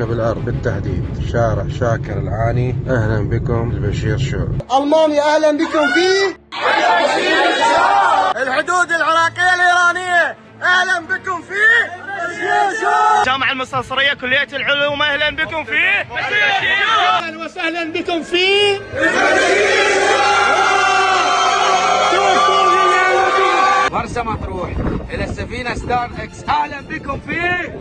كوكب الأرض بالتحديد شارع شاكر العاني. أهلا بكم البشير شو. ألمانيا أهلا بكم في الحدود العراقية الإيرانية. أهلا بكم في الجامعة المستنصرية كلية العلوم. أهلا بكم في أهلا وسهلا بكم في مرسى مطروح إلى السفينة ستار إكس. أهلا بكم في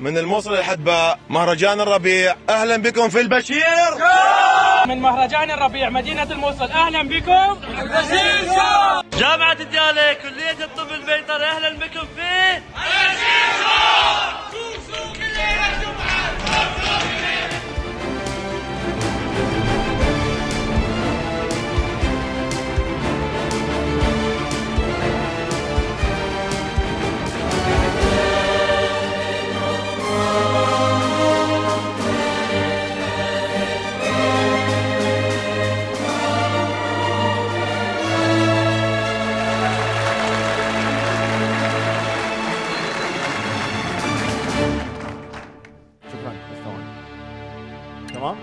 من الموصل لحد باء مهرجان الربيع. أهلا بكم في البشير. من مهرجان الربيع مدينة الموصل. أهلا بكم البشير. جامعة الديالى كلية الطب البيطري. أهلا بكم في تمام؟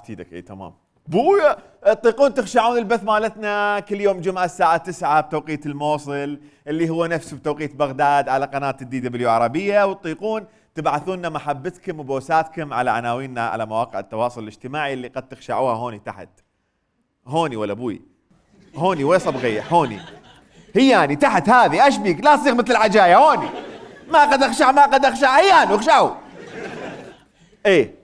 ايدك اي تمام. بويا تطيقون تخشعون البث مالتنا كل يوم جمعة الساعة 9 بتوقيت الموصل اللي هو نفسه بتوقيت بغداد على قناة الدي دبليو عربية، وتطيقون تبعثون لنا محبتكم وبوساتكم على عناويننا على مواقع التواصل الاجتماعي اللي قد تخشعوها هوني تحت. هوني ولا بوي؟ هوني ويصب غيح هوني. هي يعني تحت هذه ايش بيك؟ لا تصير مثل العجاية هوني. ما قد اخشع هيان واخشعوا. ايه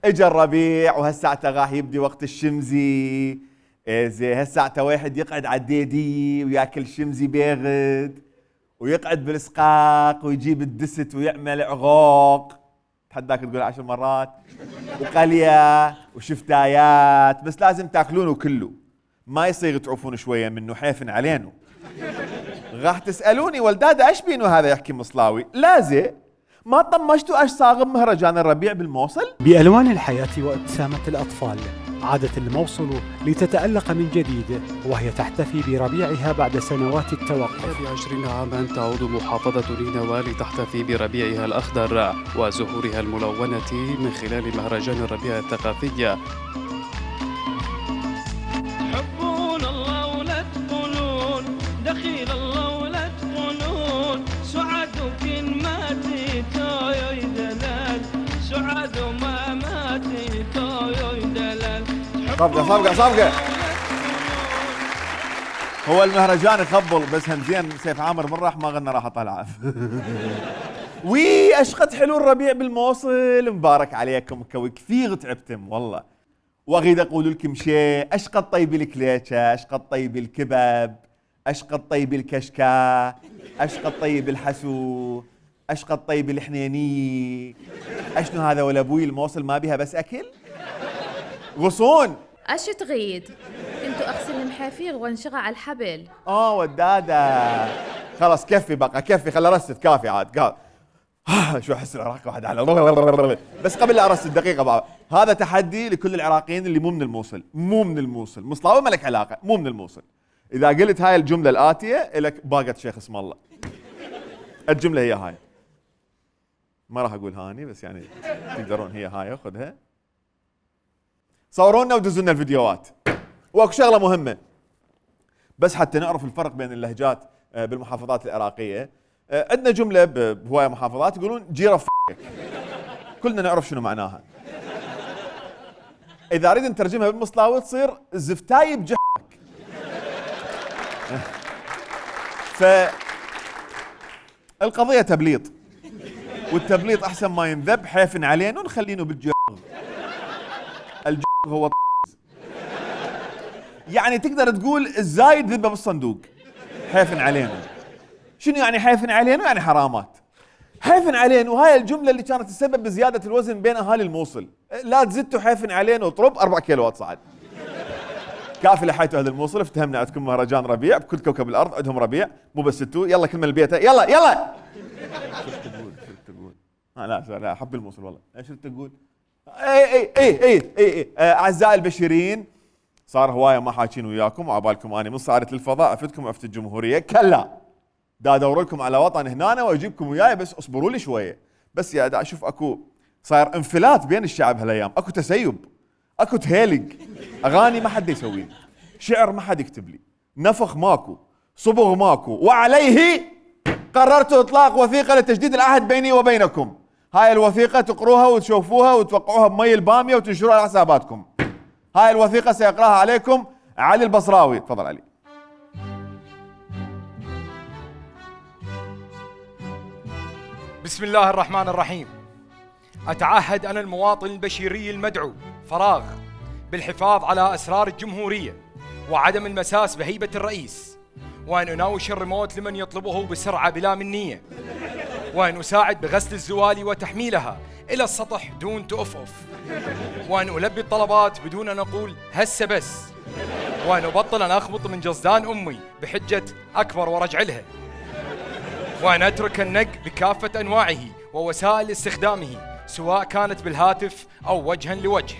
اجا الربيع وهالساعة راح يبدي وقت الشمزي. إيه زي هالساعة واحد يقعد على الديدي وياكل شمزي بيغد ويقعد بالاسقاق ويجيب الدست ويعمل عغوق. تحداك تقول 10 مرات. وقلية وشفتايات، بس لازم تاكلونه كله، ما يصير تعوفون شوية منه حيفن علينه. راح تسألوني ولدادة ايش بينه هذا يحكي مصلاوي؟ لازم ما طمشتوا ايش صاغ مهرجان الربيع بالموصل؟ بألوان الحياة وابتسامة الأطفال عادت الموصل لتتألق من جديد، وهي تحتفي بربيعها بعد سنوات التوقف. ب20 عاما تعود محافظة نينوى لتحتفي بربيعها الأخضر وزهورها الملونة من خلال مهرجان الربيع الثقافي. حبون الله ولا تقولون دخيل الله ولا تقولون سعد كن ماتي تويو يدلال سعد ما ماتي تويو يدلال. صفقة هو المهرجان يخبل بس همزين سيف عامر من راح ما غنى راح طلع. وي اشقد حلو الربيع بالموصل، مبارك عليكم كثير تعبتم والله. واغيد اقول لكم شيء، اشقد طيب الكليشه، اشقد طيب الكباب، اشقد طيب الكشكا، اشقد طيب الحسو، اشقد طيب الحنيني. اشنو هذا ولا ابوي الموصل ما بيها بس اكل؟ غصون اش تغيد؟ كنت اغسل المحافير وانشغل على الحبل. وداده خلاص كفي بقى كفي، خلي رست كافي عاد قال. شو احس العراق واحد على بس قبل لا ارست دقيقه بقى. هذا تحدي لكل العراقيين اللي مو من الموصل. مصلاوي ما لك علاقه، مو من الموصل. اذا قلت هاي الجمله الاتيه لك باقه شيخ اسم الله. الجمله هي هاي، ما راح اقول هاني بس يعني تقدرون هي هاي. خذها صورونا ودزوا لنا الفيديوهات. واكو شغله مهمه بس حتى نعرف الفرق بين اللهجات بالمحافظات العراقيه. عندنا جمله بهوايه محافظات يقولون جيره فك. كلنا نعرف شنو معناها. اذا اريد نترجمها بالمصلاوي تصير زفتاي بجحك. فالقضيه تبليط، والتبليط احسن ما ينذب حيفن علينا ونخلينه بالجغ. الجغ هو يعني تقدر تقول الزايد ذبه بالصندوق. حيفن علينا شنو يعني حيفن علينا؟ يعني حرامات. حيفن علينا وهاي الجمله اللي كانت السبب بزياده الوزن بين اهالي الموصل. لا تزدوا حيفن علينا وطرب 4 كيلوات صعد. كافي لحيتوا اهل الموصل. افتهمنا عندكم مهرجان ربيع بكل كوكب الارض عندهم ربيع مو بس انتوا. يلا كلمه البيت يلا شو تقول لا احب الموصل والله. ايش تقول؟ اي اعزائي البشريين، صار هوايه ما حاكين وياكم وعبالكم اني من صارت للفضاء افتكم افت الجمهوريه. كلا دا ادور لكم على وطن هنا واجيبكم وياي، بس اصبروا لي شويه. بس يا دا اشوف اكو صاير انفلات بين الشعب هالايام، اكو تسيب، اكو تهيلق، اغاني ما حد يسوي، شعر ما حد يكتب لي، نفخ ماكو، صبغ ماكو، وعليه قررت اطلاق وثيقه لتجديد العهد بيني وبينكم. هاي الوثيقه تقروها وتشوفوها وتوقعوها بمي الباميه وتنشروها على حساباتكم. هاي الوثيقه سيقراها عليكم علي البصراوي. تفضل علي. بسم الله الرحمن الرحيم. أتعهد أنا المواطن البشيري المدعو فراغ بالحفاظ على أسرار الجمهورية وعدم المساس بهيبة الرئيس، وأن أناوش الريموت لمن يطلبه بسرعة بلا منية، وأن أساعد بغسل الزوالي وتحميلها إلى السطح دون تؤفف، وأن ألبي الطلبات بدون أن أقول هسه بس، وأن أبطل أن أخبط من جصدان أمي بحجة أكبر ورجع لها، وأن أترك النق بكافة أنواعه ووسائل استخدامه سواء كانت بالهاتف أو وجها لوجه،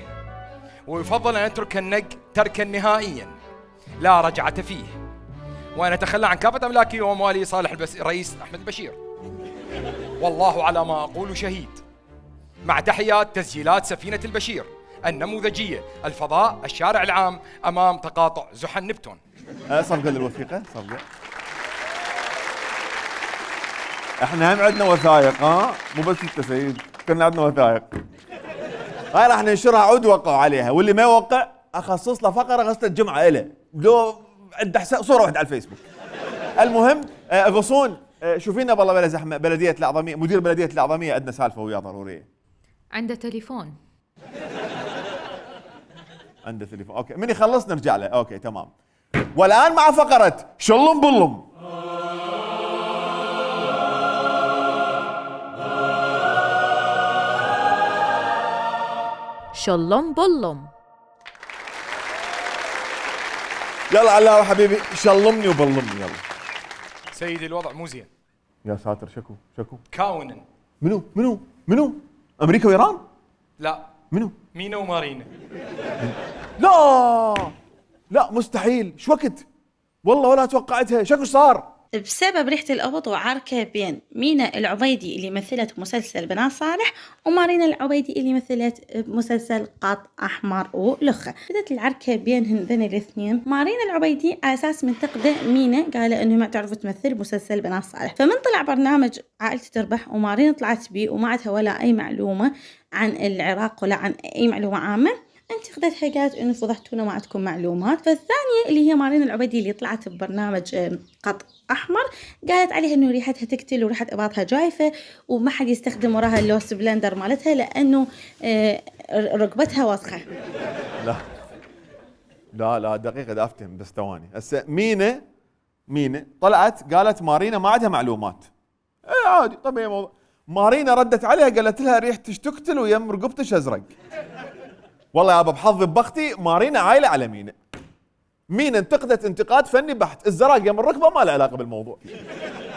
ويفضل أن أترك النق تركا نهائيا لا رجعة فيه، وأن أتخلى عن كافة أملاكي وأموالي صالح الرئيس أحمد البشير، والله على ما أقول شهيد. مع تحيات تسجيلات سفينة البشير النموذجية، الفضاء، الشارع العام، أمام تقاطع زحل نبتون. صفقة للوثيقة، صفقة. احنا هم عندنا وثائق، مو بس التسييد، كنا عندنا وثائق. هاي راح ننشرها عود وقعوا عليها، واللي ما يوقع اخصص له فقره غسله الجمعه له، لو عنده صوره واحده على الفيسبوك. المهم غصون، شوفينا بالله بلا زحمه. بلديه الاعظميه، مدير بلديه الاعظميه عندنا سالفه وياه ضروريه. عنده تليفون. عنده تليفون، اوكي، من يخلص نرجع له. اوكي تمام. والان مع فقره شلم بلم. شلم بلم. يلا علاوي حبيبي، شلمني وبلمني يلا. سيدي الوضع مو زين. يا ساتر، شكو كاونا. منو؟ امريكا وايران؟ لا. منو؟ مينا ومارينا. لا مستحيل، شو وقت؟ والله ولا توقعتها. شكو صار؟ بسبب ريحة القبض وعركة بين مينا العبيدي اللي مثلت مسلسل بنات صالح ومارينا العبيدي اللي مثلت مسلسل قط أحمر ولخة. بدت العركة بينهن ذن الاثنين. مارينا العبيدي على أساس منتقدة مينا، قال إنه ما تعرف تمثل مسلسل بنات صالح. فمن طلع برنامج عائلتي تربح ومارينا طلعت بيه وما عندها ولا أي معلومة عن العراق ولا عن أي معلومة عامة، انتقدتها قالت انه فضحتونا ما عندكم معلومات. فالثانيه اللي هي مارينا العبيدي اللي طلعت ببرنامج قط احمر قالت عليها انه ريحتها تقتل وريحه اباطها جايفه وما حد يستخدم وراها اللوس بلندر مالتها لانه ركبتها وسخه. لا دقيقه دا افتهم بس ثواني. هسه مينا طلعت قالت مارينا ما عندها معلومات. اي عادي طبيعي موضوع. مارينا ردت عليها قالت لها ريحتك تقتل ويم رقبتك ازرق. والله يابا بحظي ببختي مارينا عايله على مينا انتقدت انتقاد فني بحت. الزراق يم الركبه ما له علاقه بالموضوع.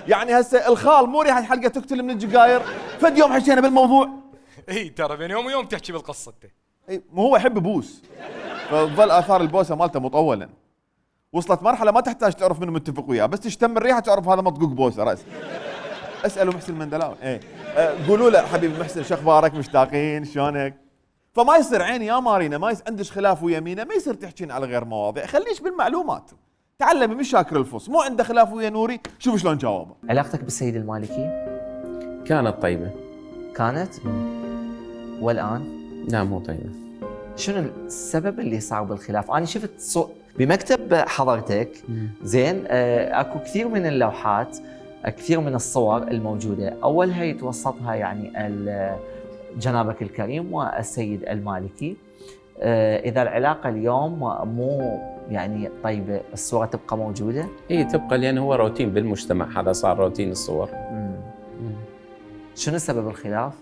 يعني هسه الخال مو ريحه حلقه تقتل من الجقاير. فد يوم حكينا بالموضوع. اي ترى بين يوم ويوم تحكي بالقصه انت. اي مو هو يحب يبوس، فتظل اثار البوسه مالته مطولا. وصلت مرحله ما تحتاج تعرف منه متفق وياه، بس تشتم الريحه تعرف هذا مطقوق بوسه راس. اسالوا محسن المندلاوي. قولوا له حبيبي محسن شو اخبارك، مشتاقين شلونك. فما يصير عيني يا مارينا ما عندش خلاف ويا مينا، ما يصير تحكين على غير مواضيع، خليش بالمعلومات. تعلمي من شاكر الفص. مو عنده خلاف ويا نوري، شوف شلون جاوبه. علاقتك بالسيد المالكي كانت طيبة. كانت؟ والآن؟ لا مو طيبة. شنو السبب اللي صار بالخلاف؟ أنا شفت بمكتب حضرتك زين اكو كثير من اللوحات، كثير من الصور الموجودة، أولها يتوسطها يعني جنابك الكريم والسيد المالكي. إذا العلاقة اليوم مو يعني طيبة، الصورة تبقى موجودة؟ إيه تبقى، لأن هو روتين بالمجتمع، هذا صار روتين الصور. شنو سبب الخلاف؟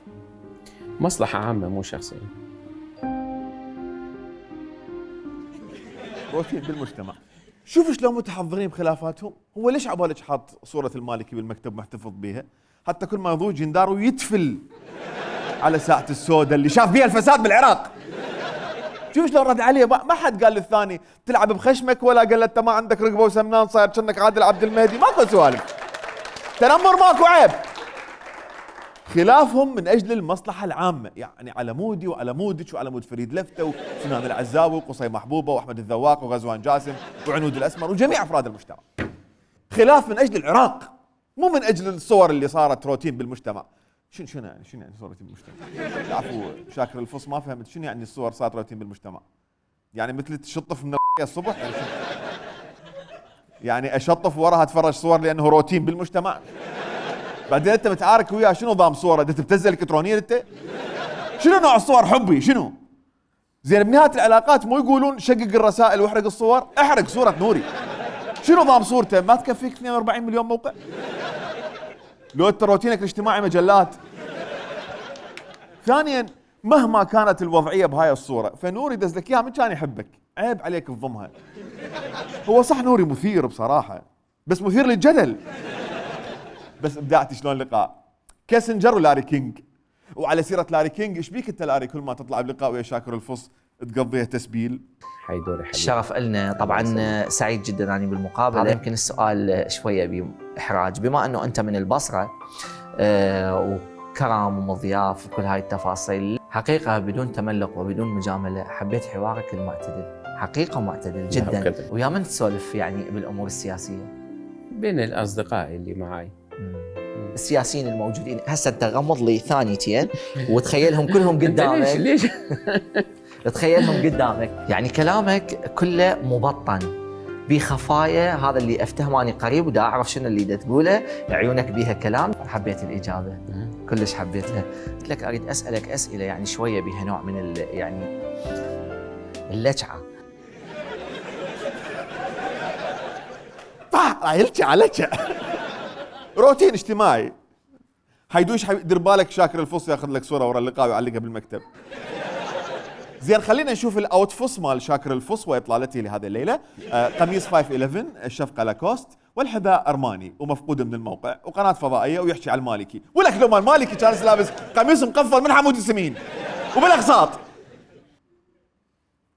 مصلحة عامة مو شخصية. روتين بالمجتمع. شوف شلون متحضرين بخلافاتهم. هو ليش عبالك حاط صورة المالكي بالمكتب محتفظ بيها؟ حتى كل ما يضوج جندار ويتفل على ساعة السوداء اللي شاف بيها الفساد بالعراق. شوف شلون رد عليه. ما حد قال للثاني تلعب بخشمك، ولا قال له انت ما عندك رقبه وسمنان صاير كأنك عادل عبد المهدي. ماكو سوالف. تنمر ماكو عيب. خلافهم من اجل المصلحه العامه، يعني على مودي وعلى مودك وعلى مود فريد لفته وسنان العزاوي وقصي محبوبه واحمد الذواق وغزوان جاسم وعنود الاسمر وجميع افراد المجتمع. خلاف من اجل العراق، مو من اجل الصور اللي صارت روتين بالمجتمع. شنو يعني صور روتين بالمجتمع؟ تعرفوا شاكر الفص ما فهمت شنو يعني الصور صارت روتين بالمجتمع. يعني مثل تشطف من الصبح يعني اشطف وراها اتفرج صور لانه روتين بالمجتمع. بعدين انت متعارك وياه شنو نظام صوره؟ انت تبتزل الكترونيا انت؟ شنو نوع الصور حبي؟ شنو؟ زين بنهايه العلاقات مو يقولون شقق الرسائل واحرق الصور؟ احرق صوره نوري. شنو نظام صورته؟ ما تكفيك 42 مليون موقع؟ لو انت روتينك الاجتماعي مجلات. ثانيا مهما كانت الوضعيه بهاي الصوره فنوري دز لك اياها من كان يحبك، عيب عليك تضمها. هو صح نوري مثير بصراحه، بس مثير للجدل. بس ابدعتي شلون لقاء كاسنجر ولاري كينج. وعلى سيره لاري كينج، ايش بيك انت لاري كل ما تطلع بلقاء ويا شاكر الفص تقضيها تسبيل؟ حيدوري حبيبي. الشرف لنا طبعا، سعيد جدا اني بالمقابله. هذا يمكن السؤال شويه باحراج، بما انه انت من البصره وكرم ومضياف وكل هاي التفاصيل. حقيقه بدون تملق وبدون مجامله حبيت حوارك المعتدل، حقيقه معتدل جدا. ويا من تسولف يعني بالامور السياسيه؟ بين الاصدقاء اللي معي. السياسيين الموجودين هسه انت غمض لي ثانيتين وتخيلهم كلهم قدامك. ليش؟ تخيلهم قدامك، يعني كلامك كله مبطن بخفايا. هذا اللي افتهمه اني قريب ودا اعرف شنو اللي دا تقوله، عيونك بيها كلام. حبيت الاجابه، كلش حبيتها. قلت لك اريد اسالك اسئله يعني شويه بها نوع من يعني اللجعه. لجعه روتين اجتماعي. حيدوش دير بالك شاكر الفص ياخذ لك صوره ورا اللقاء ويعلقها بالمكتب. زين خلينا نشوف الاوت فص مال شاكر الفص واطلالته لهذه الليله. قميص 511، الشفقه لاكوست، والحذاء ارماني ومفقود من الموقع، وقناه فضائيه ويحكي على المالكي. ولك لو ما المالكي كان لابس قميص مقفل من حمود السمين وبالاقساط.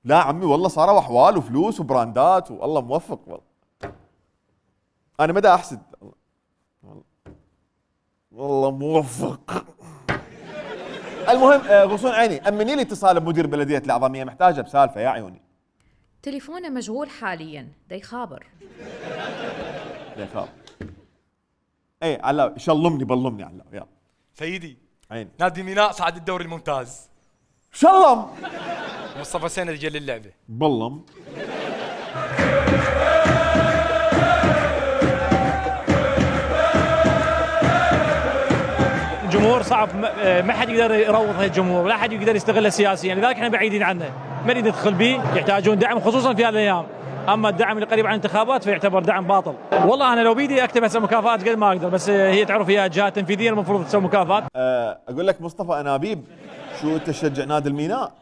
لا عمي والله صاروا احوال وفلوس وبراندات والله موفق. والله انا مدى احسد، والله موفق. المهم غصون عيني، امني لي اتصال بمدير بلديه العظميه، محتاجه بسالفه يا عيوني. تليفونه مشغول حاليا، دا يخابر. اي علاوي شلمني بلمني علاوي يلا. سيدي عيني. نادي ميناء صعد الدوري الممتاز. شلم. مصطفى سند رجال اللعبه. بلم. الجمهور صعب، ما حد يقدر يروض هذا الجمهور، لا حد يقدر يستغله سياسيا، لذلك احنا بعيدين عنه، ما نريد ندخل به. يحتاجون دعم خصوصا في هذه الايام، اما الدعم اللي قريب عن الانتخابات فيعتبر دعم باطل. والله انا لو بيدي اكتب هسه مكافآت قد ما اقدر، بس هي تعرف هي جهات تنفيذيه المفروض تسوي مكافآت. اقول لك مصطفى انابيب، شو تشجع نادي الميناء؟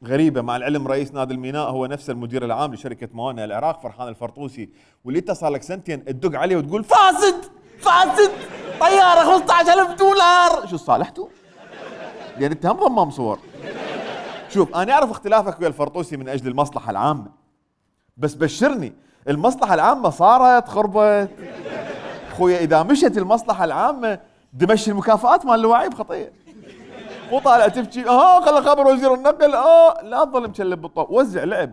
غريبه، مع العلم رئيس نادي الميناء هو نفس المدير العام لشركه موانئ العراق فرحان الفرطوسي، واللي انت صار لك سنتين تدق عليه وتقول فاسد طياره 15,000 دولار. شو صالحتوا؟ لان انت هم ضمام صور. شوف انا اعرف اختلافك ويا الفرطوسي من اجل المصلحه العامه، بس بشرني المصلحه العامه صارت خربت اخويا. اذا مشت المصلحه العامه دمشي المكافآت مال الوعي بخطيه. مو طالع تبكي خلى خبر وزير النقل لا تظل مشلب بالطوب. وزع لعب.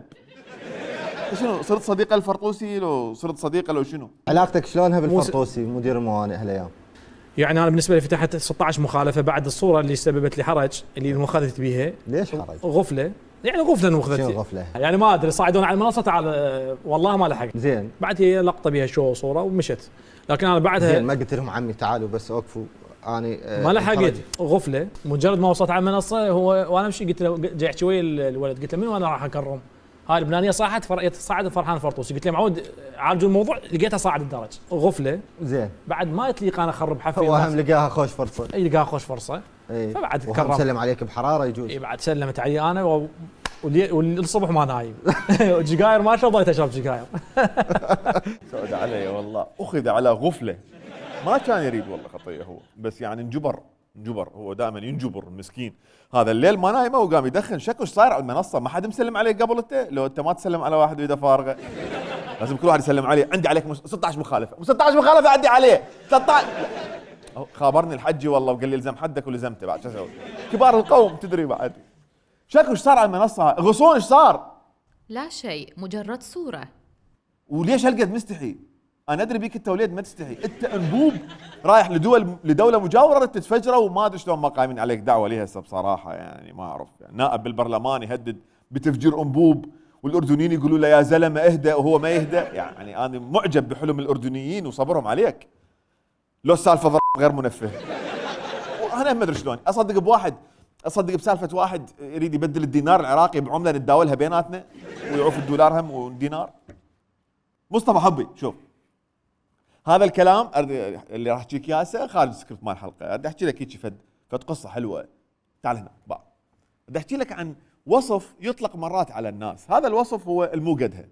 شنو صرت صديقه الفرطوسي لو صرت صديقه لو شنو؟ علاقتك شلونها بالفرطوسي مدير الموانئ هالايام؟ يعني انا بالنسبه لي فتحت 16 مخالفه بعد الصوره اللي سببت لي حرج اللي المخالفه بيها. ليش حرج؟ غفله، يعني غفله المخذتي. شنو غفله؟ يعني ما ادري، صعدون على المنصه تعال والله ما لحق. زين بعد هي لقطه بيها شو وصوره ومشت، لكن انا بعدها زين ما قلت لهم عمي تعالوا بس اوقفوا اني ما لحقت. غفله مجرد ما وصلت على المنصه هو وانا مشي قلت له جاي يحكي ويا الولد، قلت له من وانا راح اكرم هاي اللبنانيه صعد فرحان فرطوسي، قلت له معود عالجوا الموضوع، لقيتها صاعد الدرج. غفله زين بعد ما يتليق انا اخرب حفلي. هو هم لقاها خوش فرصه. اي لقاها خوش فرصه. فبعد كرم سلم عليك بحراره يجوز. اي بعد سلمت علي انا والصبح ما نايم. جقاير ما شاء الله ضايت اشرب جقاير. سعد علي والله، اخذ على غفله ما كان يريد والله خطيه هو، بس يعني انجبر هو دائما ينجبر المسكين. هذا الليل ما نايمه وقام يدخن. شكو ايش صاير على المنصه؟ ما حد مسلم عليك قبل انت؟ لو انت ما تسلم على واحد ويده فارغه لازم كل واحد يسلم عليه. عندي عليك 16 مخالفه، 16 مخالفه عندي عليه 13. خابرني الحجي والله وقال لي الزم حدك ولزمته. بعد شو اسوي؟ كبار القوم تدري. بعد شكله ايش صار على المنصه؟ غصون ايش صار؟ لا شيء، مجرد صورة. وليش هالقد مستحي؟ انا ادري بيك انت وليد ما تستحي، انت انبوب رايح لدوله مجاوره تتفجره وما ادري شلون ما قايمين عليك دعوه ليها هسه بصراحه. يعني ما اعرف، يعني نائب بالبرلمان يهدد بتفجير انبوب والاردنيين يقولوا له يا زلمه اهدى وهو ما يهدى. يعني انا معجب بحلم الاردنيين وصبرهم عليك. لو السالفه غير منفه. وانا ما ادري شلون اصدق بواحد، اصدق بسالفه واحد يريد يبدل الدينار العراقي بعمله نتداولها بيناتنا ويعوف الدولار هم والدينار. مصطفى حبي شوف هذا الكلام اللي راح احكيك اياه هسه خارج السكريبت مال الحلقه. بدي احكي لك هيك فد قصه حلوه. تعال هنا بقى بدي احكي لك عن وصف يطلق مرات على الناس. هذا الوصف هو الموقدها.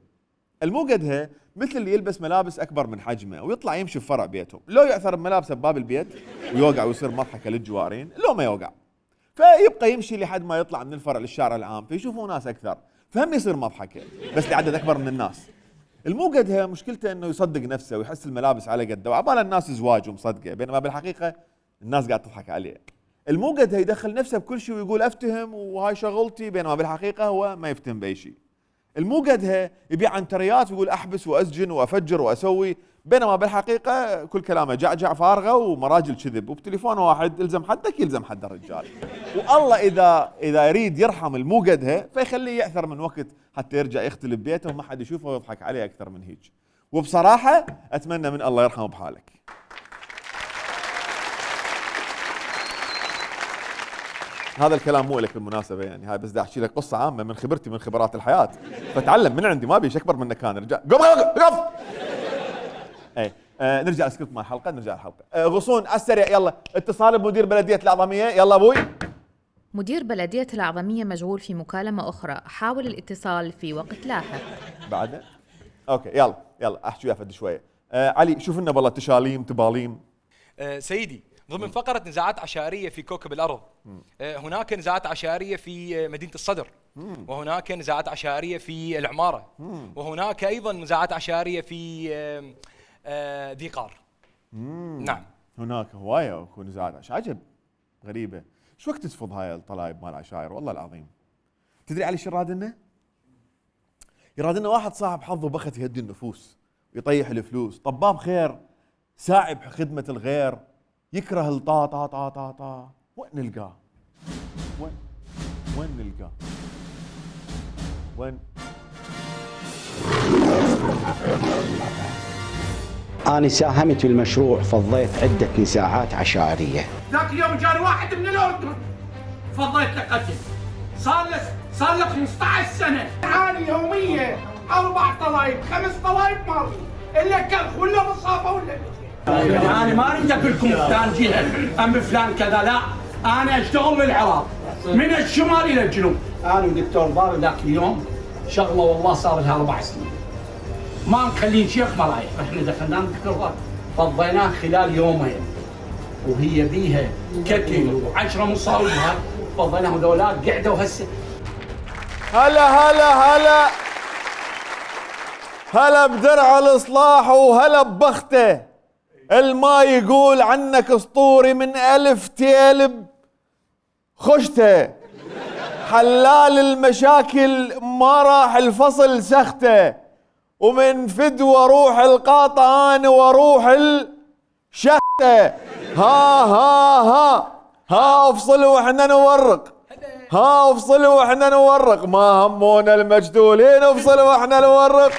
الموقدها مثل اللي يلبس ملابس اكبر من حجمه ويطلع يمشي في فرع بيتهم، لو يعثر بملابسه بباب البيت ويوقع ويصير مضحكه للجوارين، لو ما يوقع فيبقى يمشي لحد ما يطلع من الفرع للشارع العام فيشوفوا ناس اكثر، فهم يصير مضحكه بس لعدد اكبر من الناس. الموقدها مشكلته انه يصدق نفسه ويحس الملابس على قده وعبال الناس زواج ومصدقه، بينما بالحقيقه الناس قاعد تضحك عليه. الموقدها يدخل نفسه بكل شيء ويقول افتهم وهاي شغلتي، بينما بالحقيقه هو ما يفتهم باي شيء. الموقدها يبيع عنتريات ويقول احبس واسجن وافجر واسوي، بينما بالحقيقه كل كلامه جعجع فارغه ومراجل كذب، وبتليفون واحد الزم حدك يلزم حد الرجال. والله اذا يريد يرحم الموقدها فيخليه يعثر من وقت حتى يرجع يختلف بيته وما حد يشوفه ويضحك عليه اكثر من هيك. وبصراحه اتمنى من الله يرحمه بحالك. هذا الكلام مو لك بالمناسبه، يعني هاي بس بدي احكي لك قصه عامه من خبرتي من خبرات الحياه، فتعلم من عندي، ما بيش اكبر منك كان. رجال قف اي نرجع لسكريبت مال الحلقه. نرجع الحلقه. غصون على السريع يلا. اتصال بمدير بلديه الأعظمية. يلا ابوي. مدير بلدية الأعظمية مشغول في مكالمة أخرى، حاول الاتصال في وقت لاحق. بعد اوكي يلا احكي ويا فد شويه. علي شوف لنا والله تشاليم تباليم. سيدي ضمن فقرة نزاعات عشائرية في كوكب الأرض، هناك نزاعات عشائرية في مدينة الصدر، وهناك نزاعات عشائرية في العمارة، وهناك أيضا نزاعات عشائرية في ذي قار. نعم هناك هواية نزاعات عجب غريبة. شو وقت تفض هاي الطلايب مال عشائر والله العظيم. تدري علي شو يراد لنا؟ يراد لنا واحد صاحب حظ وبخت يهدي النفوس ويطيح الفلوس، طباب خير ساعي بخدمة الغير، يكره الطا طا طا طا طا. وين نلقاه؟ وين نلقاه؟ وين؟ أنا ساهمت في المشروع، فضيت عدة نزاعات عشائرية. ذاك اليوم جاني واحد من الأردن فضيت له قتل، صار له 15 سنة. عاني يومية 4 طلايب 5 طلايب ماضي، إلا كلخ ولا مصابة ولا أنا ما أريد أقول لكم فلان جهة أم فلان كذا، لا أنا أشتغل للعراق من الشمال إلى الجنوب. أنا ودكتور ضار ذاك اليوم شغلة والله صار لها 4 سنين ما مخلين شيخ مرايح. احنا دخلنا دكتور ضار فضيناه خلال يومين وهي بيها كتل و10 مصاوبها، فضيناهم ذولات قعدوا هسه. هلا بدرع الاصلاح وهلا ببخته. الما يقول عنك اسطوري من ألف تيلب خشته، حلال المشاكل ما راح الفصل سخته، ومن فدوى روح القاطع انا وروح الشخته. ها افصل واحنا نورق، افصل واحنا نورق، ما همونا المجدولين، افصل واحنا نورق،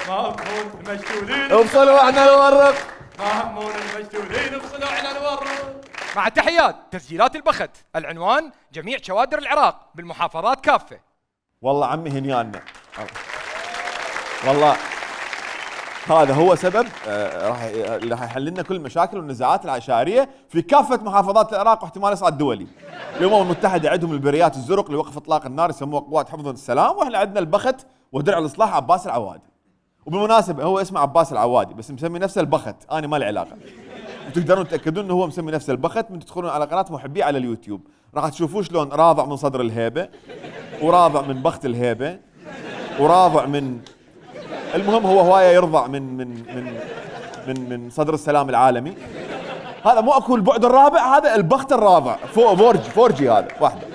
افصل واحنا نورق، ما همونا المجدولين، افصل واحنا نورق. مع تحيات تسجيلات البخت، العنوان جميع كوادر العراق بالمحافظات كافة. والله عمي هنيانا والله هذا هو سبب راح يحل لنا كل المشاكل والنزاعات العشائريه في كافه محافظات العراق واحتمال يصعد دولي. الامم المتحده عندهم البريات الزرق لوقف اطلاق النار يسموها قوات حفظ السلام، واحنا عندنا البخت ودرع الاصلاح عباس العوادي. وبالمناسبه هو اسمه عباس العوادي بس مسمي نفسه البخت، انا ما لي علاقه. وتقدرون تتاكدون انه هو مسمي نفسه البخت من تدخلون على قناه محبيه على اليوتيوب، راح تشوفوا شلون راضع من صدر الهيبه، وراضع من بخت الهيبه، وراضع من المهم هو هوايه يرضع من صدر السلام العالمي. هذا مو اكو البعد الرابع، هذا البخت الرابع فوق فورجي هذا واحده.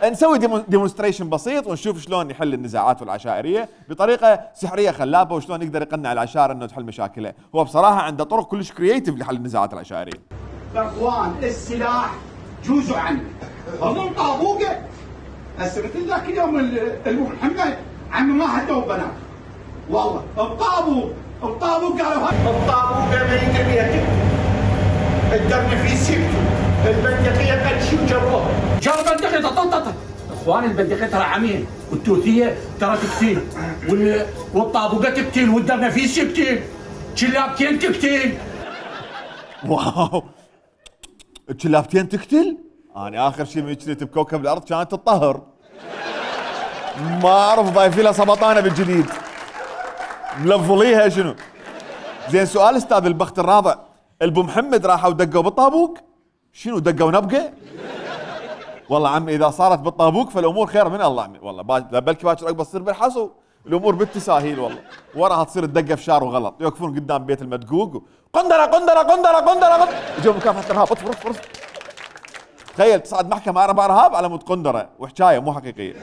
نسوي ديمونستريشن بسيط ونشوف شلون يحل النزاعات والعشائريه بطريقه سحريه خلابه، وشلون يقدر يقنع العشائر انه تحل مشاكله. هو بصراحه عنده طرق كلش كرييتيف لحل النزاعات العشائريه. اخوان السلاح جوزوا عنه هم طابوقه. هسه مثل ذاك اليوم ابو محمد عمي ما هدوا بنات والله الطابوق قالوا الطابوق امريكا بيته الدم في سكته البندقيه قد شو جروها جرب البندقيه طططط. اخوان البندقيه ترى عمين والتوثيه ترى تقتل والطابوقه تقتل والدم في سكته شلابتين تقتل. واو الشلابتين تقتل؟ انا اخر شيء مجتلت بكوكب الارض كانت الطهر. ما اعرف ضايفين لها سبطانه بالجديد ملفليها شنو. زين سؤال استاذ البخت الرابع، البو محمد راحوا دقوا بالطابوق؟ شنو دقوا نبقه؟ والله عمي اذا صارت بالطابوق فالامور خير من الله عمي، والله بلكي باكر عقب تصير بالحصو الامور بالتساهيل والله. وراها تصير الدقه في شارع وغلط، يوقفون قدام بيت المدقوق قندره يجوا مكافحه الارهاب اصبر. تخيل تصعد محكمه 4 ارهاب على مود قندره وحكايه مو حقيقيه.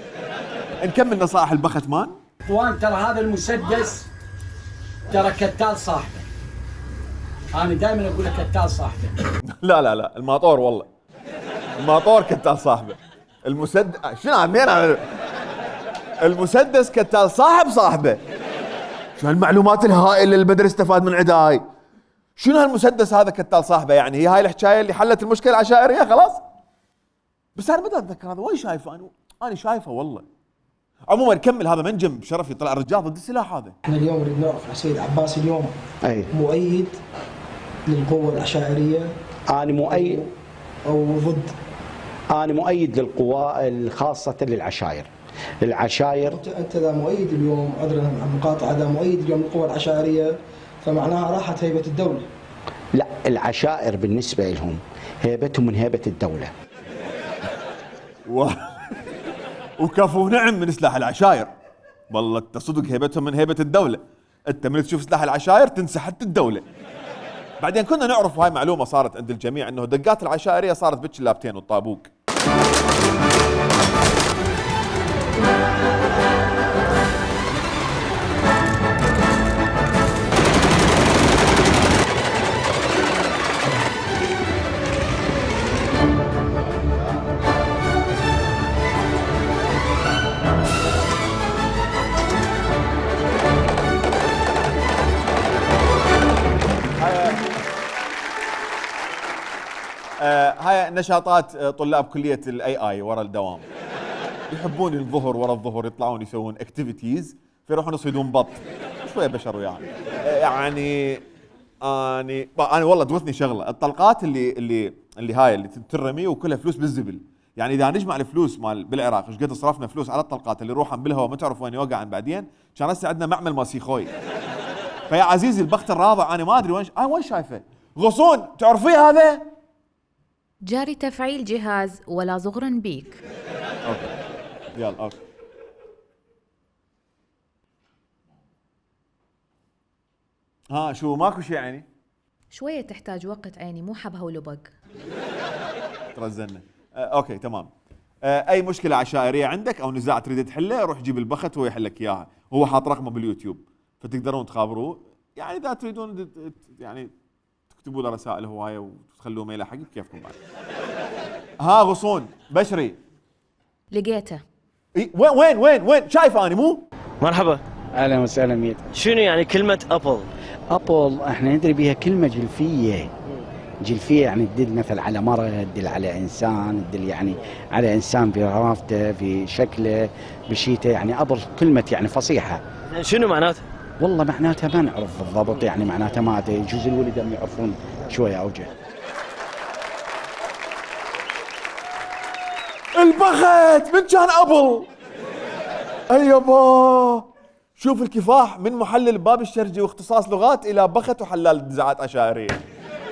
نكمل نصائح البخت مان. اخوان ترى هذا المسدس ترى كتال صاحبه. انا دائما اقول لك كتال صاحبه. لا الماطور والله الماطور كتال صاحبه. المسدس شنو عمين المسدس كتال صاحبه. شو هالمعلومات الهائله اللي بدر استفاد من عداي؟ شنو هالمسدس هذا كتال صاحبه؟ يعني هي هاي الحكايه اللي حلت المشكله العشائريه خلاص؟ بس انا بدي اتذكر هذا وين شايفه انا شايفه والله. عموما نكمل. هذا منجم بشرف يطلع الرجال ضد السلاح هذا. احنا اليوم نريد نعرف السيد عباس اليوم مؤيد للقوة العشائرية انا مؤيد او ضد؟ انا مؤيد للقوى الخاصة للعشائر. انت اذا مؤيد اليوم، عذرا عن المقاطعة، اذا مؤيد اليوم للقوة العشائرية فمعناها راحت هيبة الدولة. لا، العشائر بالنسبة لهم هيبتهم من هيبة الدولة. وكفو نعم من سلاح العشائر. والله تصدق هيبتهم من هيبة الدولة. انت من تشوف سلاح العشائر تنسى حتى الدولة. بعدين كنا نعرف هاي معلومة صارت عند الجميع انه دقات العشائرية صارت بالشلابتين والطابوق. هاي نشاطات طلاب كلية الاي اي ورا الدوام. يحبون الظهر ورا الظهر يطلعون يسوون اكتيفيتيز فيروحون يصيدون بط. شوية بشر يعني. يعني انا والله دوتني شغلة، الطلقات اللي هاي اللي ترمي وكلها فلوس بالزبل. يعني اذا نجمع الفلوس مال بالعراق ايش قد صرفنا فلوس على الطلقات اللي روحن بالهواء ما تعرف وين يوقعن بعدين، كان هسه عندنا معمل ماسيخوي. فيا عزيزي البخت الرابع انا ما ادري وين شايفه. غصون تعرفيه هذا؟ جاري تفعيل جهاز ولا زغرا بيك. اوكي يلا اوكي. ها شو ماكو شيء يعني؟ شوية تحتاج وقت عيني، مو حبها ولبق. ترزلنا. اوكي تمام. اي مشكلة عشائرية عندك او نزاع تريد تحله روح جيب البخت وهو يحلك اياها. هو حاط رقمه باليوتيوب فتقدرون تخابروه. يعني اذا تريدون يعني تكتبوا له رسائل هوايه وتخلوه ميله حقك كيفكم بعد. ها غصون بشري لقيته. وين شايفه اني مو؟ مرحبا اهلا وسهلا ميت. شنو يعني كلمة ابل؟ ابل احنا ندري بها كلمة جلفية يعني تدل مثل على مرة، تدل على انسان، تدل يعني على انسان برافته في شكله بشيته، يعني ابل كلمة يعني فصيحة. شنو معناته؟ والله معناتها ما نعرف بالضبط، يعني معناتها ما ادري، يجوز الولد هم يعرفون شويه اوجه. البخت من كان ابل. ايوبا شوف الكفاح من محلل باب الشرجي واختصاص لغات الى بخت وحلال نزاعات عشائريه.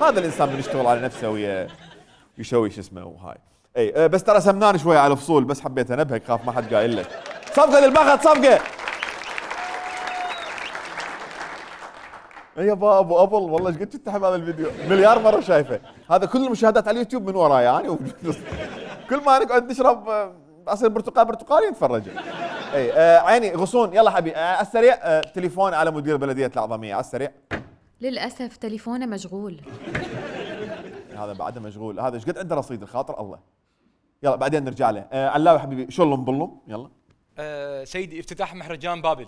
هذا الانسان بيشتغل على نفسه ويسوي شو اسمه وهاي. اي بس ترى سمنان شويه على الفصول، بس حبيت انبهك خاف ما حد قايل لك. صفقه للبخت صفقه. يابا ابو ابل والله ايش قد كنت احب هذا الفيديو، مليار مره شايفه. هذا كل المشاهدات على اليوتيوب من وراي يعني كل ما نقعد نشرب عصير برتقالي نتفرج. اي عيني غصون. يلا حبيبي على السريع تليفون على مدير بلديه العظميه على السريع. للاسف تليفونه مشغول. هذا بعده مشغول، هذا ايش قد عنده رصيد الخاطر الله. يلا بعدين نرجع له. علاوي حبيبي شلون بلم يلا. سيدي افتتاح مهرجان بابل.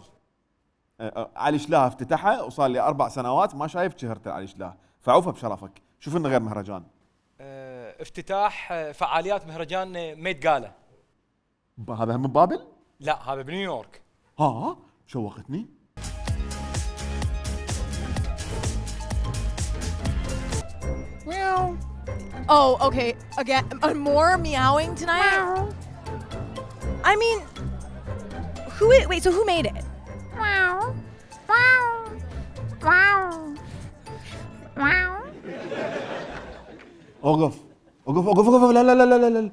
علي شلاه افتتحها وصار لي 4 سنوات ما شايف شهرته علي شلاه، فعوفه بشرفك. شوف لنا غير مهرجان. افتتاح فعاليات مهرجان ميت جالا. هذا من بابل؟ لا هذا بنيويورك. ها شوقتني. Meow. Oh, okay. Again, more meowing tonight? I mean, wait, so who made it? Wow. Wow. Wow. Wow. اوقف لا لا لا لا لا،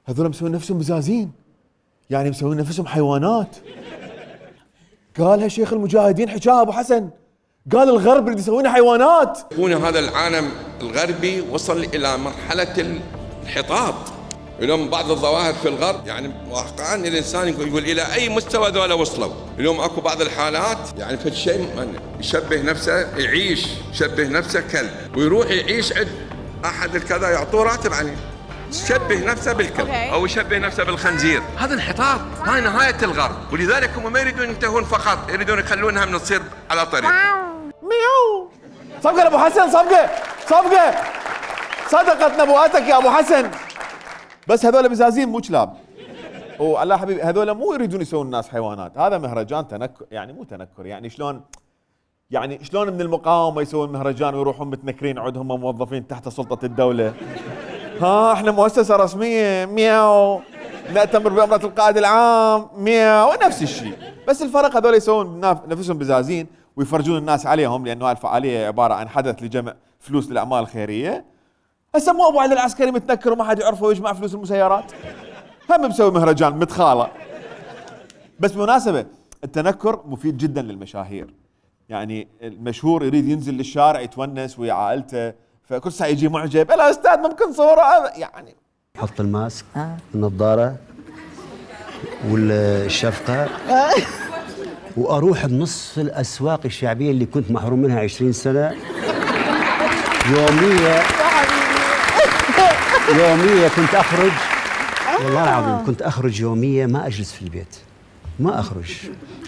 هذول مسوين نفسهم بزازين، يعني مسوين نفسهم حيوانات. قالها شيخ المجاهدين حكاها ابو حسن، قال الغرب اللي يسوونه حيوانات. يكون هذا العالم الغربي وصل الى مرحله الانحطاط. اليوم بعض الظواهر في الغرب يعني واقعا الانسان يقول الى اي مستوى ذولا وصلوا. اليوم اكو بعض الحالات يعني في شيء يشبه نفسه يشبه نفسه كلب، ويروح يعيش عند احد الكذا يعطوه راتب عليه. يشبه نفسه بالكلب او يشبه نفسه بالخنزير. هذا انحطاط، هاي نهايه الغرب، ولذلك هم ما يريدون ينتهون فقط، يريدون يخلونها من تصير على طريق. ميو. صفقة ابو حسن، صفقة صدقت نبوءتك يا ابو حسن. بس هذول بزازين مو كلاب. وعلى حبيبي هذول مو يريدون يسوون الناس حيوانات، هذا مهرجان تنكر، يعني مو تنكر، يعني شلون من المقاومة يسوون مهرجان ويروحون متنكرين عندهم موظفين تحت سلطة الدولة. ها احنا مؤسسة رسمية مياو، نأتمر بأمرة القائد العام مياو، نفس الشيء. بس الفرق هذول يسوون نفسهم بزازين ويفرجون الناس عليهم، لأنه هاي الفعالية عبارة عن حدث لجمع فلوس للأعمال الخيرية. هسه مو أبو علي العسكري متنكر وما حد يعرفه ويجمع فلوس المسيرات، هم مسوي مهرجان متخالة. بس بالمناسبة التنكر مفيد جدا للمشاهير، يعني المشهور يريد ينزل للشارع يتونس ويا عائلته، فكل ساعة يجي معجب، لا أستاذ ممكن صورة يعني. حط الماسك النظارة والشفقة وأروح بنص الأسواق الشعبية اللي كنت محروم منها 20 سنة يومية كنت أخرج، والله العظيم كنت أخرج يومية ما أجلس في البيت، ما أخرج.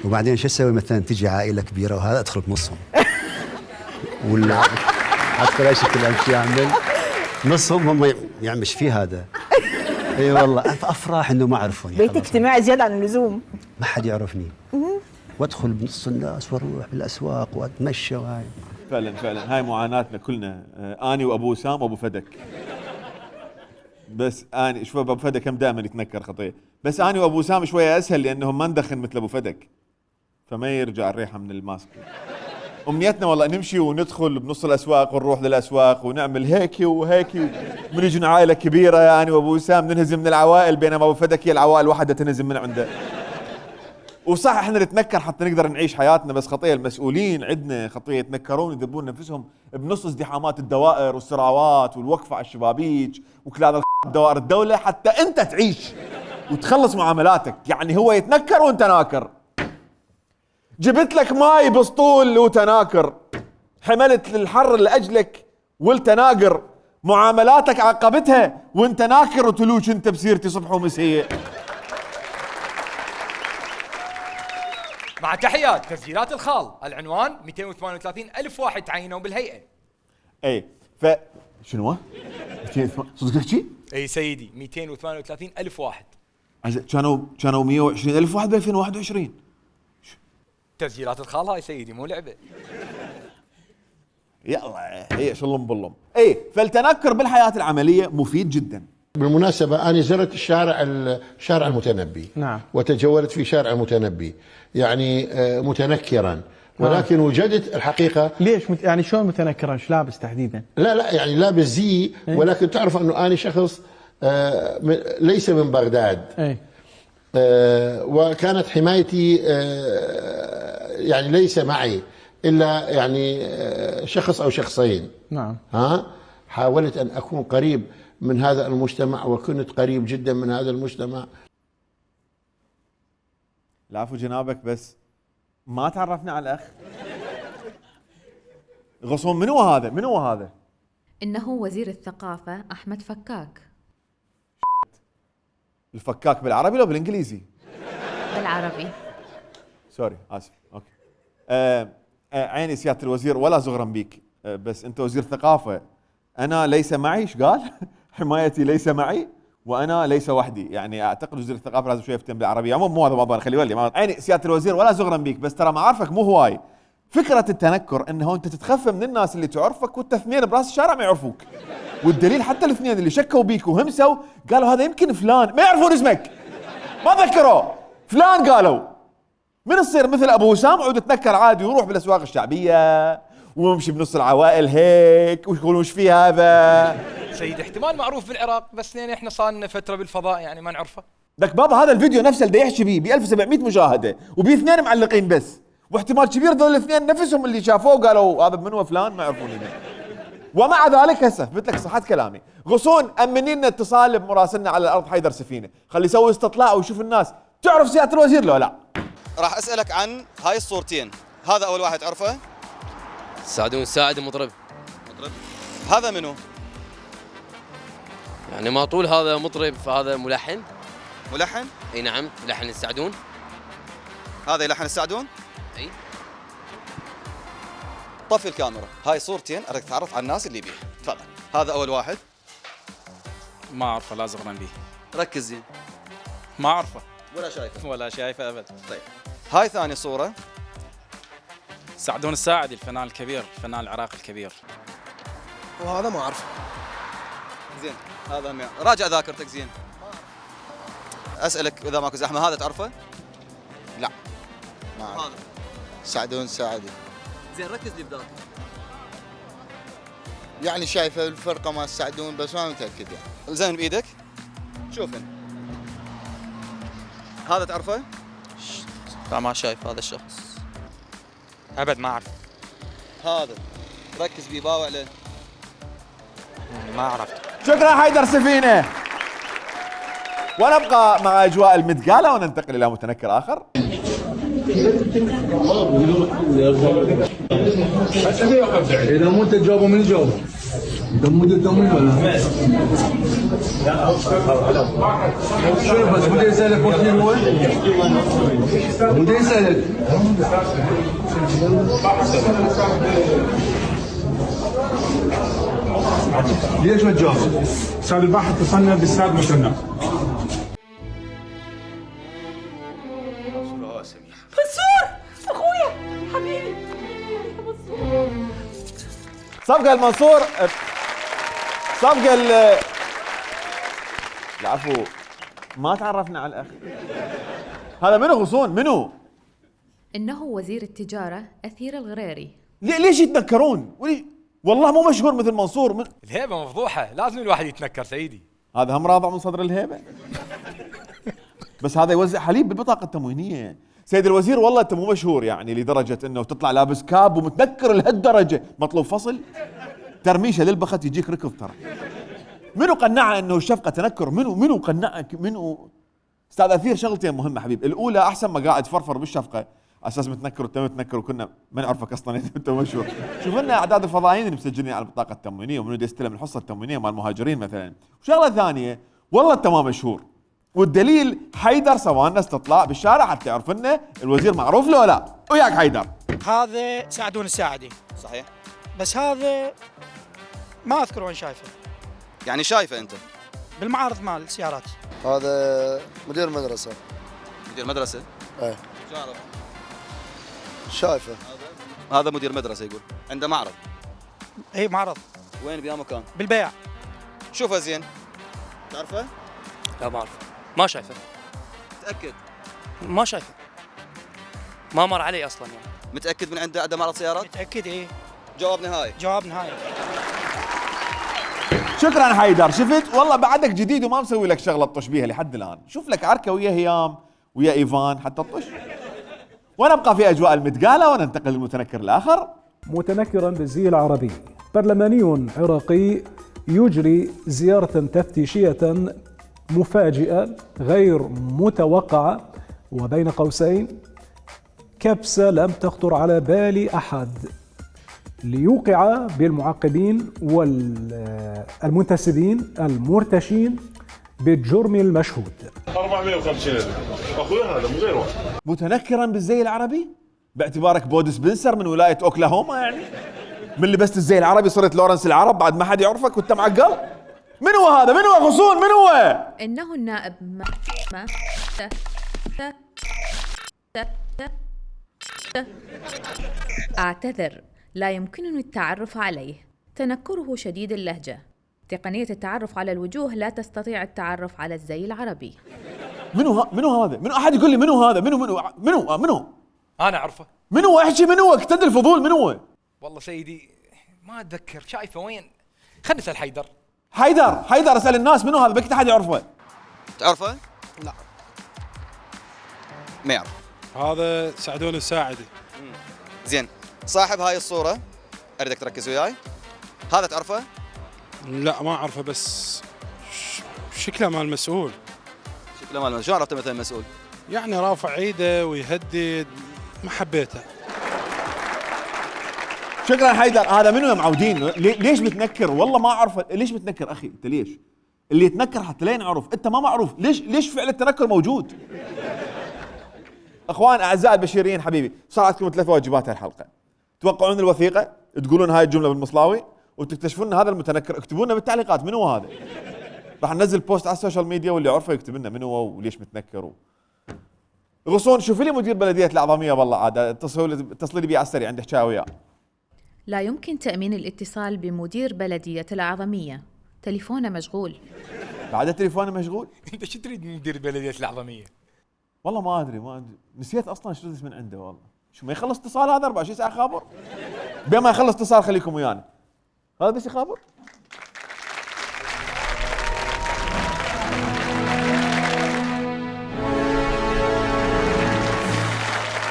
وبعدين شو أسوي؟ مثلا تجي عائلة كبيرة وهذا أدخل بنصهم ولا أدخل أي شكل أمشي أعمل نصهم هم يعني مش في هذا. اي والله افرح انه ما عرفوني. بيت اجتماعي زياده عن اللزوم، ما حد يعرفني. وادخل بنص الناس واروح بالاسواق واتمشى وهاي. فعلا هاي معاناتنا كلنا، اني وابو سام وابو فدك. بس اني شوف ابو فدك هم دائما يتنكر خطيه، بس اني وابو سام شويه اسهل لانهم ما ندخن مثل ابو فدك، فما يرجع الريحه من الماسك. امنيتنا والله نمشي وندخل بنص الاسواق ونروح للاسواق ونعمل هيك وهيك، من يجون عائله كبيره يعني وابو وسام ننهزم من العوائل، بينما ابو فدك هي العوائل واحده تنهزم من عنده. وصح احنا نتنكر حتى نقدر نعيش حياتنا، بس خطيه المسؤولين عندنا خطيه يتنكرون يذبون نفسهم بنص ازدحامات الدوائر والسراوات والوقفه على الشبابيك وكل دوائر الدوله حتى انت تعيش وتخلص معاملاتك. يعني هو يتنكر وانت ناكر. جبت لك ماي بسطول وتناكر، حملت للحر لاجلك والتناقر، معاملاتك عقبتها وانت ناكر وتلوش انت بسيرتي صبح ومسيه. مع تحيات تسجيلات الخال، العنوان 238,000 واحد تعينوا بالهيئه. اي شنو؟ صدق تحكي؟ اي سيدي 238,000 واحد. كانوا 120,000 واحد ب 2021. تسجيلات الخال هاي سيدي مو لعبه. يلا هي شلم بلم. اي فالتنكر بالحياه العمليه مفيد جدا. بالمناسبة أنا زرت شارع المتنبي. نعم. وتجولت في شارع المتنبي يعني متنكرا، ولكن وجدت الحقيقة. ليش يعني شلون متنكرا؟ ايش لابس تحديدا؟ لا يعني لابس زي، ولكن تعرف أنه أنا شخص ليس من بغداد. وكانت حمايتي يعني ليس معي، الا يعني شخص او شخصين. نعم. حاولت ان اكون قريب من هذا المجتمع وكنت قريب جدا من هذا المجتمع. العفو جنابك، بس ما تعرفنا على الاخ. غصون منو هذا؟ منو هذا؟ إنه وزير الثقافة أحمد فكاك. الفكاك بالعربي لو بالانجليزي؟ بالعربي. سوري اسف. اوكي. عيني سياده الوزير ولا زغرا بيك، بس انت وزير ثقافه. انا ليس معي، ايش قال؟ حمايتي ليس معي وانا ليس وحدي، يعني اعتقد وزير الثقافه لازم شويه يفتهم بالعربيه. عموما مو هذا موضوع، خلي بالي. عيني سياده الوزير ولا زغرا بيك، بس ترى معارفك مو هواي. فكره التنكر انه انت تتخفى من الناس اللي تعرفك وانت اثنين براس الشارع ما يعرفوك. والدليل حتى الاثنين اللي شكوا بيك وهمسوا قالوا هذا يمكن فلان، ما يعرفون اسمك، ما ذكروا فلان. قالوا من تصير مثل ابو وسام وعود تنكر عادي ويروح بالاسواق الشعبيه ويمشي بنص العوائل هيك ويقولون وش في هذا. سيد احتمال معروف بالعراق، بس لين احنا صار لنا فتره بالفضاء يعني ما نعرفه. لك بابا هذا الفيديو نفسه اللي يحكي بيه ب 1700 مشاهده وبيه اثنين معلقين بس، واحتمال كبير ذول الاثنين نفسهم اللي شافوه قالوا هذا من هو فلان ما يعرفوني. ومع ذلك هسه مثل لك صحة كلامي. غصون امنين لنا اتصال بمراسلنا على الارض حيدر سفينه، خلي يسوي استطلاع ويشوف الناس تعرف سياده الوزير لو لا. راح اسالك عن هاي الصورتين، هذا اول واحد تعرفه؟ سعدون الساعدي مطرب. هذا منو؟ يعني ما طول هذا مطرب فهذا ملحن. ملحن؟ اي نعم، لحن السعدون. هذا يلحن السعدون؟ اي. طفي الكاميرا، هاي صورتين اريد اتعرف على الناس اللي بيه، تفضل. هذا اول واحد. ما اعرفه، لا زغران به. ركز زين. ما اعرفه. ولا شايفه؟ ولا شايفه ابد. طيب. هاي ثاني صورة. سعدون الساعدي الفنان الكبير، الفنان العراقي الكبير. وهذا ما اعرفه. زين، هذا راجع ذاكرتك زين. اسالك اذا ماكو زحمة، هذا تعرفه؟ لا. ما اعرف. هذا سعدون الساعدي. زين ركز لي بذاك. يعني شايفه الفرقة مال السعدون بس ما متأكد يعني. زين بايدك؟ شوف هذا تعرفه؟ لا ما شايف هذا الشخص. ابد ما اعرف. هذا ركز بيه، باوع له. ما عرفت. شكرا حيدر سفينه. ونبقى مع اجواء المتقالة وننتقل الى متنكر اخر. اذا مو انت تجاوبه من يجاوب؟ اذا مو انت تجاوب ولا؟ شنو بس بدي اسالك وقت هو؟ بدي اسالك. ليش ما تجاوب؟ استاذ الباحث تصنف بالساد مشنع. منصور اخويا حبيبي. صفقة المنصور، صفقة العفو ما تعرفنا على الاخ. هذا منو غصون؟ منو؟ إنه وزير التجارة أثير الغريري. ليش يتنكرون؟ والله مو مشهور مثل منصور. الهيبة مفضوحة، لازم الواحد يتنكر سيدي. هذا هم راضع من صدر الهيبة. بس هذا يوزع حليب بالبطاقة التموينية. سيد الوزير والله انت مو مشهور يعني لدرجة انه تطلع لابس كاب ومتنكر لهالدرجة، مطلوب فصل ترميشة للبخت يجيك ركض ترى. منو قنعه انه الشفقة تنكر؟ منو قنعك؟ منو؟ استاذ اثير شغلتين مهمة حبيب، الاولى احسن ما قاعد فرفر بالشفقة اساس متنكر وانت متنكر وكنا ما نعرفك اصلا انت مشهور. شوف لنا اعداد الفضائيين اللي مسجلين على البطاقة التموينية ومنو بده يستلم الحصة التموينية مال المهاجرين مثلا. وشغلة ثانية والله انت ما مشهور، والدليل حيدر سوى لنا استطلاع بالشارع حتى يعرف لنا الوزير معروف له ولا. وياك حيدر. هذا سعدون الساعدي. صحيح. بس هذا ما اذكر وين شايفه. يعني شايفه انت؟ بالمعارض مال السيارات. هذا مدير مدرسة. مدير مدرسة؟ ايه. شو اعرف؟ شايفه. هذا مدير مدرسة يقول عنده معرض. اي معرض. وين بيا مكان؟ بالبيع. شوفه زين. تعرفه؟ لا ما اعرفه، ما شايفه. متأكد؟ ما شايفه، ما مر علي اصلا يعني. متأكد من عنده معرض سيارات؟ متأكد ايه. جواب نهائي. جواب نهائي. شكرا حيدر. شفت والله بعدك جديد وما مسوي لك شغله تطش بيها لحد الان. شوف لك عركه ويا هيام ويا ايفان حتى تطش. ونبقى في أجواء المتقالة وننتقل للمتنكر الآخر. متنكرا بالزي العربي، برلماني عراقي يجري زيارة تفتيشية مفاجئة غير متوقعة، وبين قوسين كبسة لم تخطر على بال أحد، ليوقع بالمعقبين والمنتسبين المرتشين بالجرم المشهود. 450,000 اخوي هذا من غير واحد. متنكرا بالزي العربي باعتبارك بود سبنسر من ولاية اوكلاهوما، يعني من لبست الزي العربي صرت لورنس العرب بعد ما حد يعرفك وانت معقل. من هو هذا؟ من هو غصون؟ من هو؟ إنه النائب أعتذر، لا يمكنني التعرف عليه. تنكره شديد اللهجة. تقنية التعرف على الوجوه لا تستطيع التعرف على الزي العربي. منو هذا؟ منو أحد يقول لي منو هذا؟ منو؟ أنا أعرفه. منو؟ احكي منو؟ اكتد الفضول. منو؟ والله سيدي ما أتذكر، شايفه وين؟ خلنا نسأل حيدر. حيدر اسأل الناس منو هذا؟ بكت أحد يعرفه؟ تعرفه؟ لا ما يعرف. هذا سعدون الساعدي. زين، صاحب هاي الصورة أريدك تركز وياي. هذا تعرفه؟ لا ما أعرفه، بس شكله مال مسؤول. شو عرفته مثلا مسؤول؟ يعني رافع ايده ويهدد، ما حبيته. شكرا حيدر. هذا منو يا معودين؟ ليش بتنكر؟ والله ما أعرفه. ليش بتنكر أخي؟ أنت ليش؟ اللي يتنكر حتى لين نعرف. أنت ما معروف. ليش فعل التنكر موجود؟ اخوان اعزائي البشيريين حبيبي، صار عندكم 3 واجبات هالحلقه. توقعون الوثيقه، تقولون هاي الجمله بالمصلاوي، وتكتشفون هذا المتنكر. اكتبوا لنا بالتعليقات منو هذا. راح ننزل بوست على السوشيال ميديا واللي يعرفه يكتب لنا منو وليش متنكر. غصون شوفي لي مدير بلديه العظميه والله عاد اتصلي لي بيه على السريع، عندي حكايه وياه. لا يمكن تأمين الاتصال بمدير بلدية العظمية، تليفونه مشغول. بعد تليفونه مشغول؟ انت شو تريد من مدير بلديه العظميه؟ والله ما ادري نسيت اصلا شو من عنده والله. شو ما يخلص اتصال هذا 24 ساعه خابر؟ بما يخلص اتصال خليكم ويانا. هذا بس يخابر.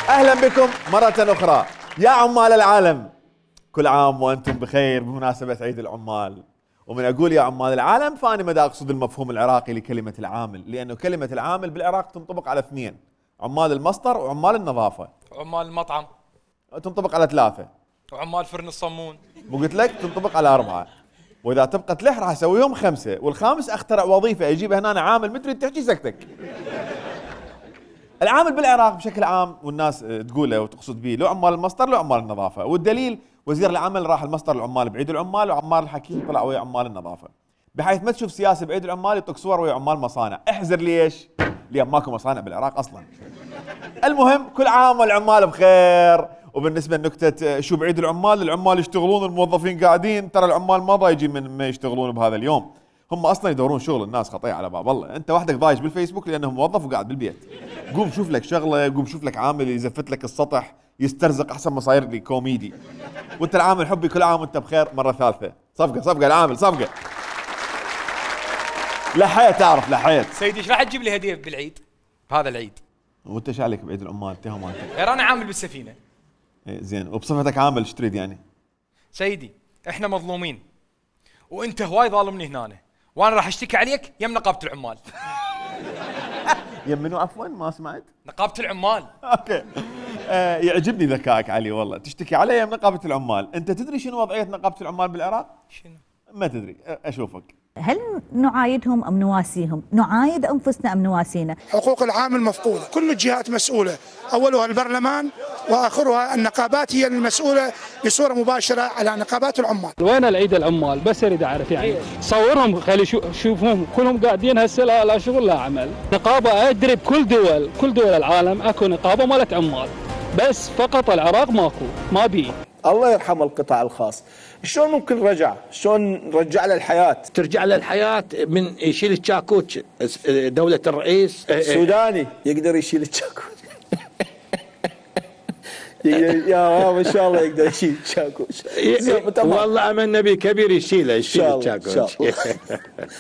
اهلا بكم مرة اخرى يا عمال العالم، كل عام وانتم بخير بمناسبة عيد العمال. ومن اقول يا عمال العالم فاني ما اقصد المفهوم العراقي لكلمة العامل، لانه كلمة العامل بالعراق تنطبق على 2، عمال المصدر وعمال النظافة. عمال المطعم تنطبق على 3، وعمال فرن الصمون مو قلت لك تنطبق على 4، واذا تبقى تلح راح اسويهم 5، والخامس اخترع وظيفة اجيب هنا عامل مدري تحكي سكتك. العامل بالعراق بشكل عام والناس تقوله وتقصد به لو عمال المصدر لو عمال النظافة، والدليل وزير العمل راح المصدر العمال بعيد العمال، وعمال الحكيم طلع ويا عمال النظافة، بحيث ما تشوف سياسي بعيد العمال يطق صور ويا عمال مصانع. احذر ليش؟ لان ماكو مصانع بالعراق اصلا. المهم كل عام والعمال بخير. وبالنسبه لنكته شو بعيد العمال يشتغلون، الموظفين قاعدين، ترى العمال ما ضايجين من ما يشتغلون بهذا اليوم، هم اصلا يدورون شغل. الناس خطيه على باب الله. انت وحدك ضايج بالفيسبوك لانه موظف وقاعد بالبيت. قوم شوف لك شغله، قوم شوف لك عامل يزفت لك السطح يسترزق احسن ما صاير لي كوميدي. وانت العامل حبي كل عام وانت بخير مره ثالثه. صفقه العامل صفقه. لحيت تعرف لحيت. سيدي ايش راح تجيب لي هديه بالعيد؟ بهذا العيد. وانت ايش عليك بعيد العمال؟ انت غير انا عامل بالسفينه. زين، وبصفتك عامل ايش تريد يعني؟ سيدي احنا مظلومين وانت هواي ظالمني هنا، وانا راح اشتكي عليك يم نقابه العمال. يم منو عفوا؟ ما سمعت. نقابه العمال. اوكي. يعجبني ذكائك علي والله. تشتكي علي يم نقابه العمال. انت تدري شنو وضعيه نقابه العمال بالعراق؟ شنو؟ ما تدري. اشوفك. هل نعايدهم ام نواسيهم؟ نعايد انفسنا ام نواسينا؟ حقوق العامل مفقوده، كل الجهات مسؤوله، اولها البرلمان واخرها النقابات هي المسؤوله بصوره مباشره على نقابات العمال. وين العيد العمال؟ بس اريد اعرف يعني. صورهم خلي شوفهم كلهم قاعدين هسه لا شغل لا عمل. نقابه ادري بكل دول العالم اكو نقابه مالت عمال، بس فقط العراق ماكو، ما بي. الله يرحم القطاع الخاص. شلون ممكن رجع؟ شلون نرجع له الحياة؟ ترجع له الحياة من يشيل الشاكوت دولة الرئيس سوداني يقدر يشيل الشاكوت. يا ما شاء الله يقدر يشيل شاكوش. والله املنا به كبير يشيل الشاكوش.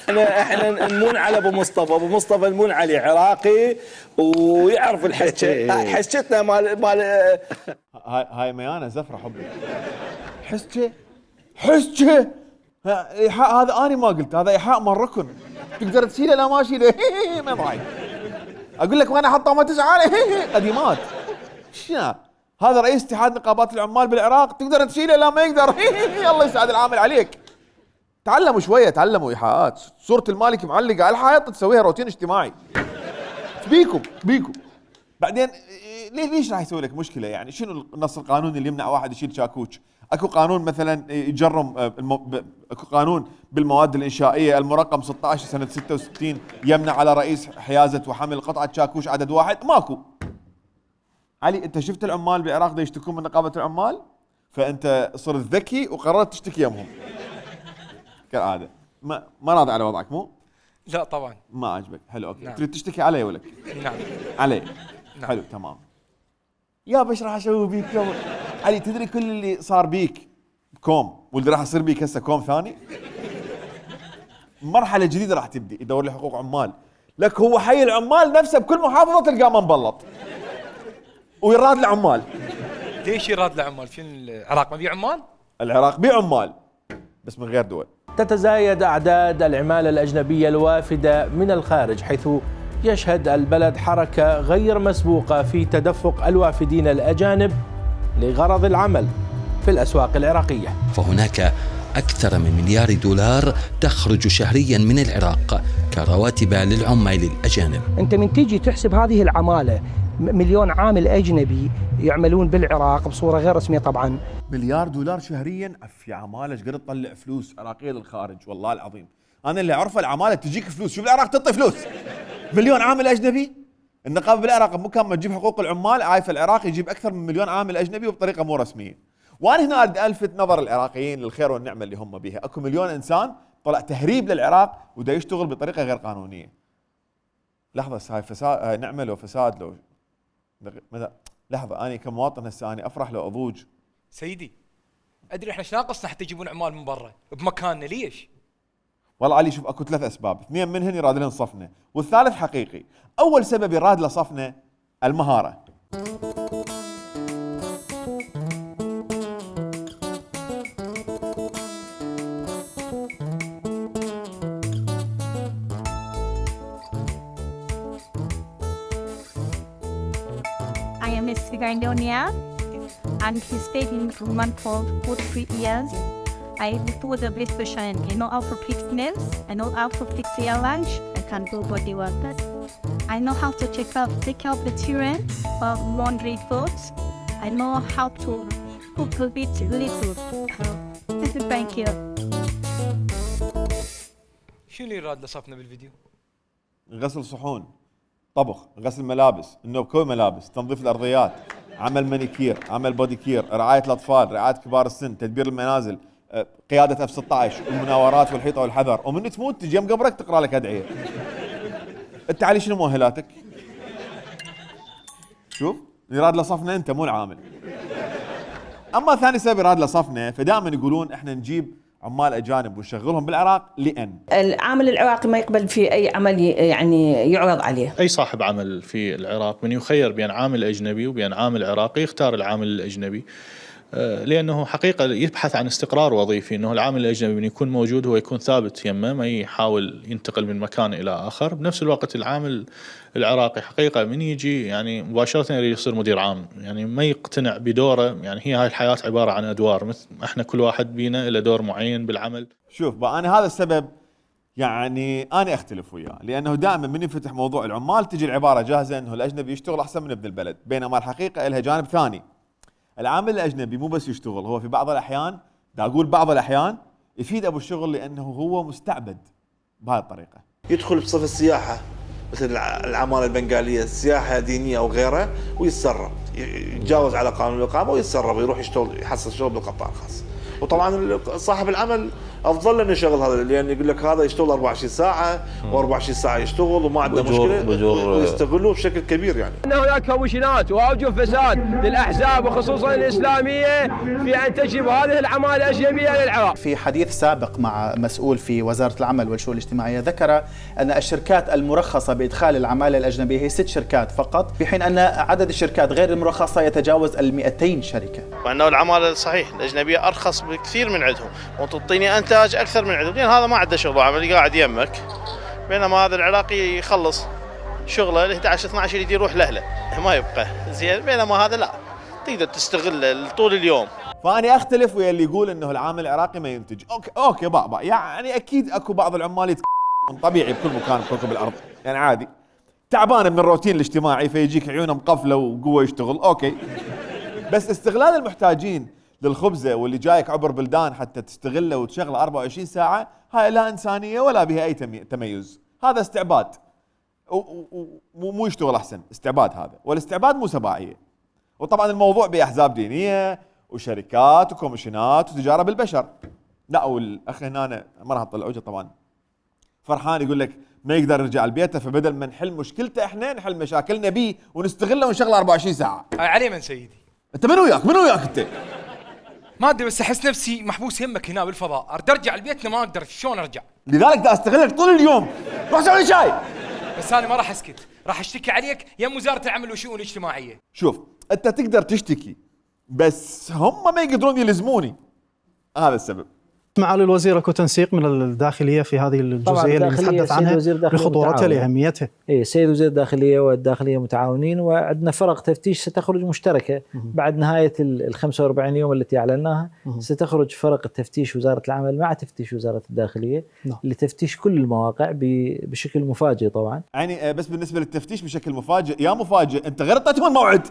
احنا نمون على ابو مصطفى نمون عليه عراقي ويعرف الحكي. حشتنا مال هاي ميانه زفره حبي. حسكه ايحاء هذا انا ما قلت، هذا ايحاء مال ركن. تقدر تشيله لا ما اشيله ما ضايق. اقول لك وين احطه ما تزعل قديمات. شنو هذا رئيس اتحاد نقابات العمال بالعراق تقدر تشيله لا ما يقدر. الله يسعد العامل عليك. تعلموا شويه، تعلموا ايحاءات. صوره المالك معلقه على الحائط تسويها روتين اجتماعي. بيكم بعدين ليش راح يسوي لك مشكله؟ يعني شنو النص القانوني اللي يمنع واحد يشيل شاكوش؟ اكو قانون مثلا يجرم، اكو قانون بالمواد الانشائيه المرقم 16 سنه 66 يمنع على رئيس حيازه وحمل قطعه شاكوش عدد واحد. ماكو. علي انت شفت العمال بالعراق دا يشتكون من نقابه العمال، فانت صرت ذكي وقررت تشتكي يمهم كالعاده. ما راضي على وضعك مو؟ لا طبعا ما عجبك. حلو اوكي. نعم. تريد تشتكي علي ولك؟ نعم علي. نعم. حلو تمام. يا ايش راح اسوي بيك يوم علي؟ تدري كل اللي صار بيك كوم واللي راح يصير بيك هسه كوم ثاني. مرحله جديده راح تبدي يدور لي حقوق عمال. لك هو حي العمال نفسه بكل محافظه تلقاه منبلط ويراد العمال. ليش يراد العمال؟ في العراق ما بي عمال؟ العراق بي عمال بس من غير دول. تتزايد أعداد العمالة الأجنبية الوافدة من الخارج، حيث يشهد البلد حركة غير مسبوقة في تدفق الوافدين الأجانب لغرض العمل في الأسواق العراقية. فهناك أكثر من مليار دولار تخرج شهريا من العراق كرواتب للعمال الأجانب. أنت من تيجي تحسب هذه العمالة، مليون عامل أجنبي يعملون بالعراق بصورة غير رسمية طبعا. مليار دولار شهريا. في عمالة قد تطلع فلوس عراقية للخارج والله العظيم. أنا اللي أعرفه العمالة تجيك فلوس. شوف العراق تعطي فلوس. مليون عامل أجنبي. النقابة بالعراق مكان ما تجيب حقوق العمال عايفة العراق يجيب أكثر من مليون عامل أجنبي وبطريقة مو رسمية. وأنا هنا أريد ألفت نظر العراقيين للخير والنعمة اللي هم بيها. أكو مليون إنسان طلع تهريب للعراق ودا يشتغل بطريقة غير قانونية. لحظة هاي فساد، نعمة لو فساد لو لحظة. أنا كمواطن هسه أنا أفرح لو أضوج. سيدي أدري إحنا شناقصنا حتى يجيبون عمال من برا بمكاننا ليش؟ والله علي شوف اكو 3 اسباب، 2 منهن يراد لهن صفنه، والثالث حقيقي. اول سبب يراد له صفنه المهاره. I am Miss Figardonia, and he stayed in Roman for 3 years. I do the best version. I know how to fix nails. I know how to fix your lunch. I can do body work. I know how to take care of the children, laundry clothes. I know how to cook a bit little. Thank you. شو اللي يراد لصفنا بالفيديو؟ غسل صحون، طبخ، غسل ملابس، النوب كوي ملابس، تنظيف الارضيات، عمل مانيكير، عمل بوديكير، رعايه الاطفال، رعايه كبار السن، تدبير المنازل، قياده F-16، المناورات والحيطه والحذر، ومن تموت تجي يم قبرك تقرا لك ادعيه. انت علي شنو مؤهلاتك؟ شوف يراد لصفنا انت مو العامل. اما ثاني سبب يراد لصفنا، فدائما يقولون احنا نجيب عمال اجانب ونشغلهم بالعراق لان العامل العراقي ما يقبل في اي عمل يعني يعرض عليه. اي صاحب عمل في العراق من يخير بين عامل اجنبي وبين عامل عراقي يختار العامل الاجنبي، لانه حقيقه يبحث عن استقرار وظيفي، انه العامل الاجنبي من يكون موجود هو يكون ثابت يمه، ما يحاول ينتقل من مكان الى اخر. بنفس الوقت العامل العراقي حقيقه من يجي يعني مباشره يريد يصير مدير عام، يعني ما يقتنع بدوره. يعني هي هاي الحياه عباره عن ادوار، مثل احنا كل واحد بينا له دور معين بالعمل. شوف بقى انا هذا السبب يعني انا اختلف وياه، لانه دائما من يفتح موضوع العمال تجي العباره جاهزه انه الاجنبي يشتغل احسن من ابن البلد، بينما الحقيقه لها جانب ثاني. العامل الاجنبي مو بس يشتغل، هو في بعض الاحيان، دا اقول بعض الاحيان، يفيد ابو الشغل لانه هو مستعبد بهذه الطريقه. يدخل بصف السياحه مثل العماله البنغاليه، سياحه دينيه او غيرها، ويتسرب، يتجاوز على قانون الاقامه ويتسرب، يروح يشتغل يحصل شغل بالقطاع الخاص. وطبعا صاحب العمل افضل له انه يشغل هذا، لان يقول لك هذا يشتغل 24 ساعه و24 ساعه يشتغل وما عنده مشكله ويستغلوه بشكل كبير. يعني ان هناك كوميشنات واوجه فساد للاحزاب وخصوصا الاسلاميه في ان تجلب هذه العماله الاجنبيه للعراق. في حديث سابق مع مسؤول في وزاره العمل والشؤون الاجتماعيه ذكر ان الشركات المرخصه بادخال العماله الاجنبيه هي 6 شركات فقط، في حين ان عدد الشركات غير المرخصه يتجاوز 200 شركه. وانه العماله صحيح الاجنبيه ارخص بكثير من عندهم وتعطيني انتاج اكثر من عندهم، لان هذا ما عنده شغل عملي قاعد يمك، بينما هذا العراقي يخلص شغله ل 11 12 يريد يروح لاهله ما يبقى زين، بينما هذا لا تقدر تستغل طول اليوم. فاني اختلف ويا اللي يقول انه العامل العراقي ما ينتج. اوكي بابا، يعني اكيد اكو بعض العمال طبيعي بكل مكان بكوكب الارض، يعني عادي تعبان من الروتين الاجتماعي فيجيك عيونه مقفله وقوه يشتغل، اوكي. بس استغلال المحتاجين للخبزه واللي جايك عبر بلدان حتى تستغله وتشغله 24 ساعه، هاي لا انسانيه ولا بها اي تميز، هذا استعباد. مو يشتغل احسن، استعباد هذا، والاستعباد مو سباعيه. وطبعا الموضوع باحزاب دينيه وشركات وكوميشنات وتجاره بالبشر. لا، والاخ هنا ما راح اطلع وجهه طبعا فرحان يقول لك ما يقدر يرجع لبيته، فبدل ما نحل مشكلته احنا نحل مشاكلنا بيه ونستغله ونشغله 24 ساعه. علي من سيدي؟ انت من وياك انت؟ ما ادري، بس احس نفسي محبوس يمك هنا بالفضاء، اريد ارجع لبيتنا ما اقدر، شلون ارجع؟ لذلك دا استغلك طول اليوم، روح سوي شاي. بس انا ما راح اسكت، راح اشتكي عليك يم وزاره العمل والشؤون الاجتماعيه. شوف انت تقدر تشتكي بس هم ما يقدرون يلزموني، هذا السبب. معالي الوزير اكو تنسيق من الداخليه في هذه الجزئيه اللي نتحدث عنها بخطورتها لاهميتها. اي السيد وزير الداخليه والداخليه متعاونين، وعندنا فرق تفتيش ستخرج مشتركه بعد نهايه ال 45 يوم التي اعلناها. ستخرج فرق التفتيش وزاره العمل مع تفتيش وزاره الداخليه لتفتيش كل المواقع بشكل مفاجئ طبعا. يعني بس بالنسبه للتفتيش بشكل مفاجئ، يا مفاجئ انت غير اعطيتهم الموعد.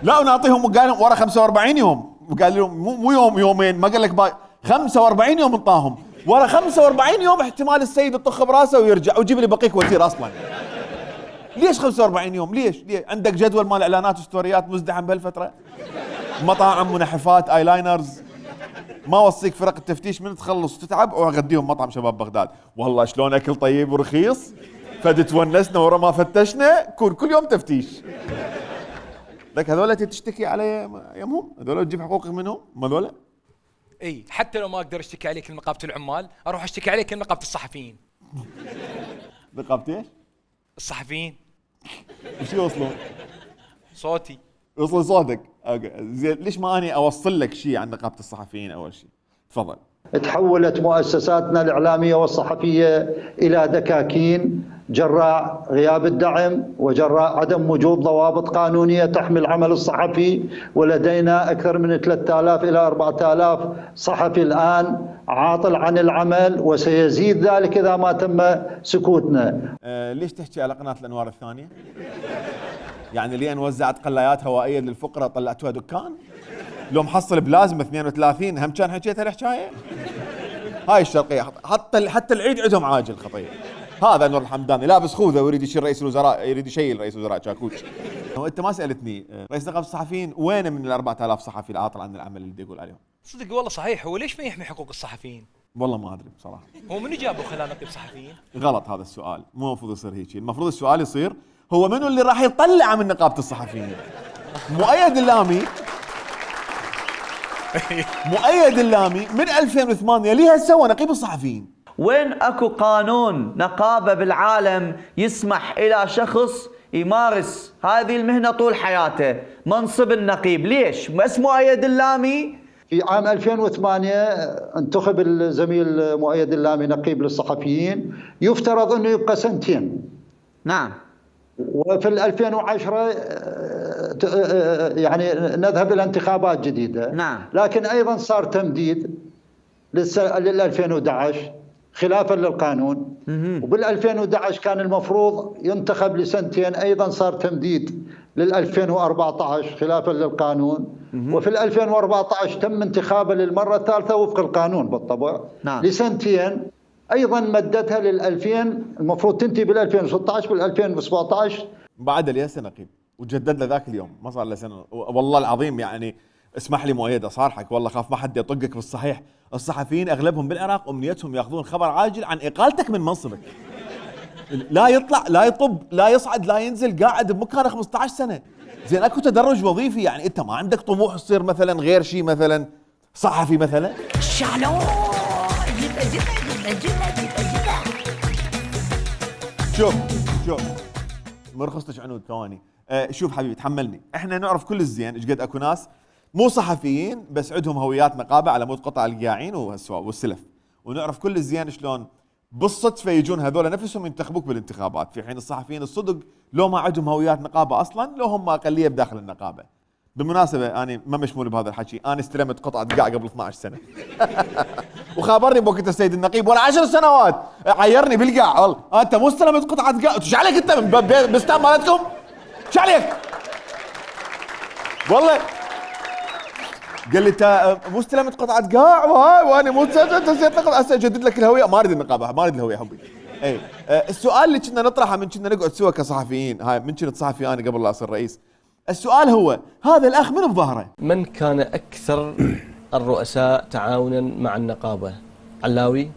لا ونعطيهم وقال لهم ورا 45 يوم، وقال لهم مو يوم يومين، ما قال لك 45 يوم انطاهم، ورا 45 يوم احتمال السيد يطخ براسه ويرجع ويجيب لي بقيك وزير اصلا. ليش 45 يوم؟ ليش؟ عندك جدول مال اعلانات وستوريات مزدحم بهالفتره؟ مطاعم منحفات ايلاينرز، ما وصيك فرق التفتيش من تخلص وتتعب واغديهم مطعم شباب بغداد، والله شلون اكل طيب ورخيص، فد تونسنا ورا ما فتشنا، كل يوم تفتيش. لك هذول تشتكي علي يمهم؟ هذول تجيب حقوقك منهم؟ هذول؟ اي حتى لو ما اقدر اشتكي عليك لنقابه العمال، اروح اشتكي عليك لنقابه الصحفيين. نقابه ايش؟ الصحفيين. وش يوصلون؟ صوتي. يوصل صوتك؟ اوكي زين، ليش ما اني اوصل لك شيء عن نقابه الصحفيين اول شيء؟ تفضل. تحولت مؤسساتنا الإعلامية والصحفية إلى دكاكين جراء غياب الدعم وجراء عدم وجود ضوابط قانونية تحمي العمل الصحفي، ولدينا أكثر من 3000 إلى 4000 صحفي الآن عاطل عن العمل، وسيزيد ذلك إذا ما تم سكوتنا. ليش تحكي على قناة الأنوار الثانية؟ يعني لين وزعت قلايات هوائية للفقراء طلعتوها دكان؟ لو محصل بلازمة 32 هم كان حكيت هالحكاية؟ هاي الشرقية حتى العيد عندهم عاجل خطية. هذا نور الحمداني لابس خوذة ويريد يشيل رئيس الوزراء، يريد يشيل رئيس الوزراء شاكوش. وانت ما سألتني رئيس نقابة الصحفيين وين من ال 4000 صحفي العاطل عن العمل اللي يقول عليهم؟ صدق والله صحيح، هو ليش ما يحمي حقوق الصحفيين؟ والله ما ادري بصراحة. هو من جابه خلاه نقيب صحفيين؟ غلط هذا السؤال، مو المفروض يصير هيك، المفروض السؤال يصير هو منو اللي راح يطلع من نقابة الصحفيين؟ مؤيد اللامي مؤيد اللامي من 2008 ليه سوى نقيب الصحفيين. وين اكو قانون نقابة بالعالم يسمح الى شخص يمارس هذه المهنة طول حياته منصب النقيب؟ ليش بس مؤيد اللامي؟ في عام 2008 انتخب الزميل مؤيد اللامي نقيب للصحفيين، يفترض انه يبقى 2 سنين. نعم. وفي 2010 يعني نذهب الى انتخابات جديده. نعم. لكن ايضا صار تمديد لل 2011 خلافا للقانون، وبال 2011 كان المفروض ينتخب لسنتين، ايضا صار تمديد لل 2014 خلافا للقانون، وفي ال 2014 تم انتخابه للمره الثالثه وفق القانون بالطبع. نعم. لسنتين، ايضا مدتها لل 2000، المفروض تنتهي بال 2016 بال 2017 بعد لي سنه نقيب وجدد له ذاك اليوم، ما صار له سنه والله العظيم. يعني اسمح لي مؤيد اصارحك، والله خاف ما حد يطقك بالصحيح. الصحفيين اغلبهم بالعراق امنيتهم ياخذون خبر عاجل عن اقالتك من منصبك. لا يطلع لا يطب لا يصعد لا ينزل، قاعد بمكانه 15 سنه. زين اكو تدرج وظيفي، يعني انت ما عندك طموح تصير مثلا غير شيء، مثلا صحفي مثلا؟ شالوم شوف مرخصتك عنود ثواني. شوف حبيبي تحملني، احنا نعرف كل الزين ايش قد اكو ناس مو صحفيين بس عندهم هويات نقابه على مود قطع القياعين والسلف، ونعرف كل الزين شلون بالصدفه يجون هذول نفسهم ينتخبوك بالانتخابات، في حين الصحفيين الصدق لو ما عندهم هويات نقابه اصلا، لو هم اقليه بداخل النقابه. بالمناسبه انا ما مشمول بهذا الحكي، انا استلمت قطعه قاع قبل 12 سنه وخابرني بوقت السيد النقيب وانا 10 سنوات عيرني بالقاع. والله انت مو استلمت قطعه قاع؟ ايش عليك انت من بستان مالتكم؟ ايش عليك؟ والله قال لي انت مو استلمت قطعه قاع وانا مو اجدد لك الهويه. ما اريد النقابه، ما اريد الهويه حبي. اي السؤال اللي كنا نطرحه من كنا نقعد سوا كصحفيين، هاي من كنت صحفي انا قبل لا اصير رئيس، السؤال هو هذا الاخ من بظهره؟ من كان اكثر الرؤساء تعاونا مع النقابه؟ علاوي،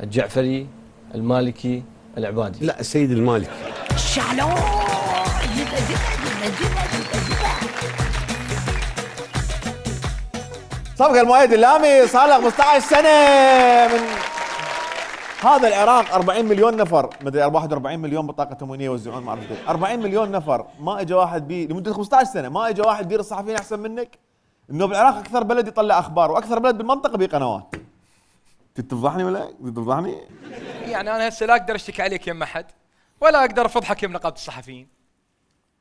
الجعفري، المالكي، العبادي؟ لا السيد المالكي. شالوم صفقة المؤيد اللامي صار له 15 سنة من هذا العراق. 40 مليون نفر، مدري 41 مليون بطاقة تموينية يوزعون، ما اعرف 40 مليون نفر، ما اجى واحد لمدة 15 سنة ما اجى واحد بير الصحفيين احسن منك. انه بالعراق اكثر بلد يطلع اخبار واكثر بلد بالمنطقة بقنوات. تفضحني ولا تفضحني؟ يعني انا هسه لا اقدر اشتكي عليك يم احد ولا اقدر افضحك يم نقابة الصحفيين.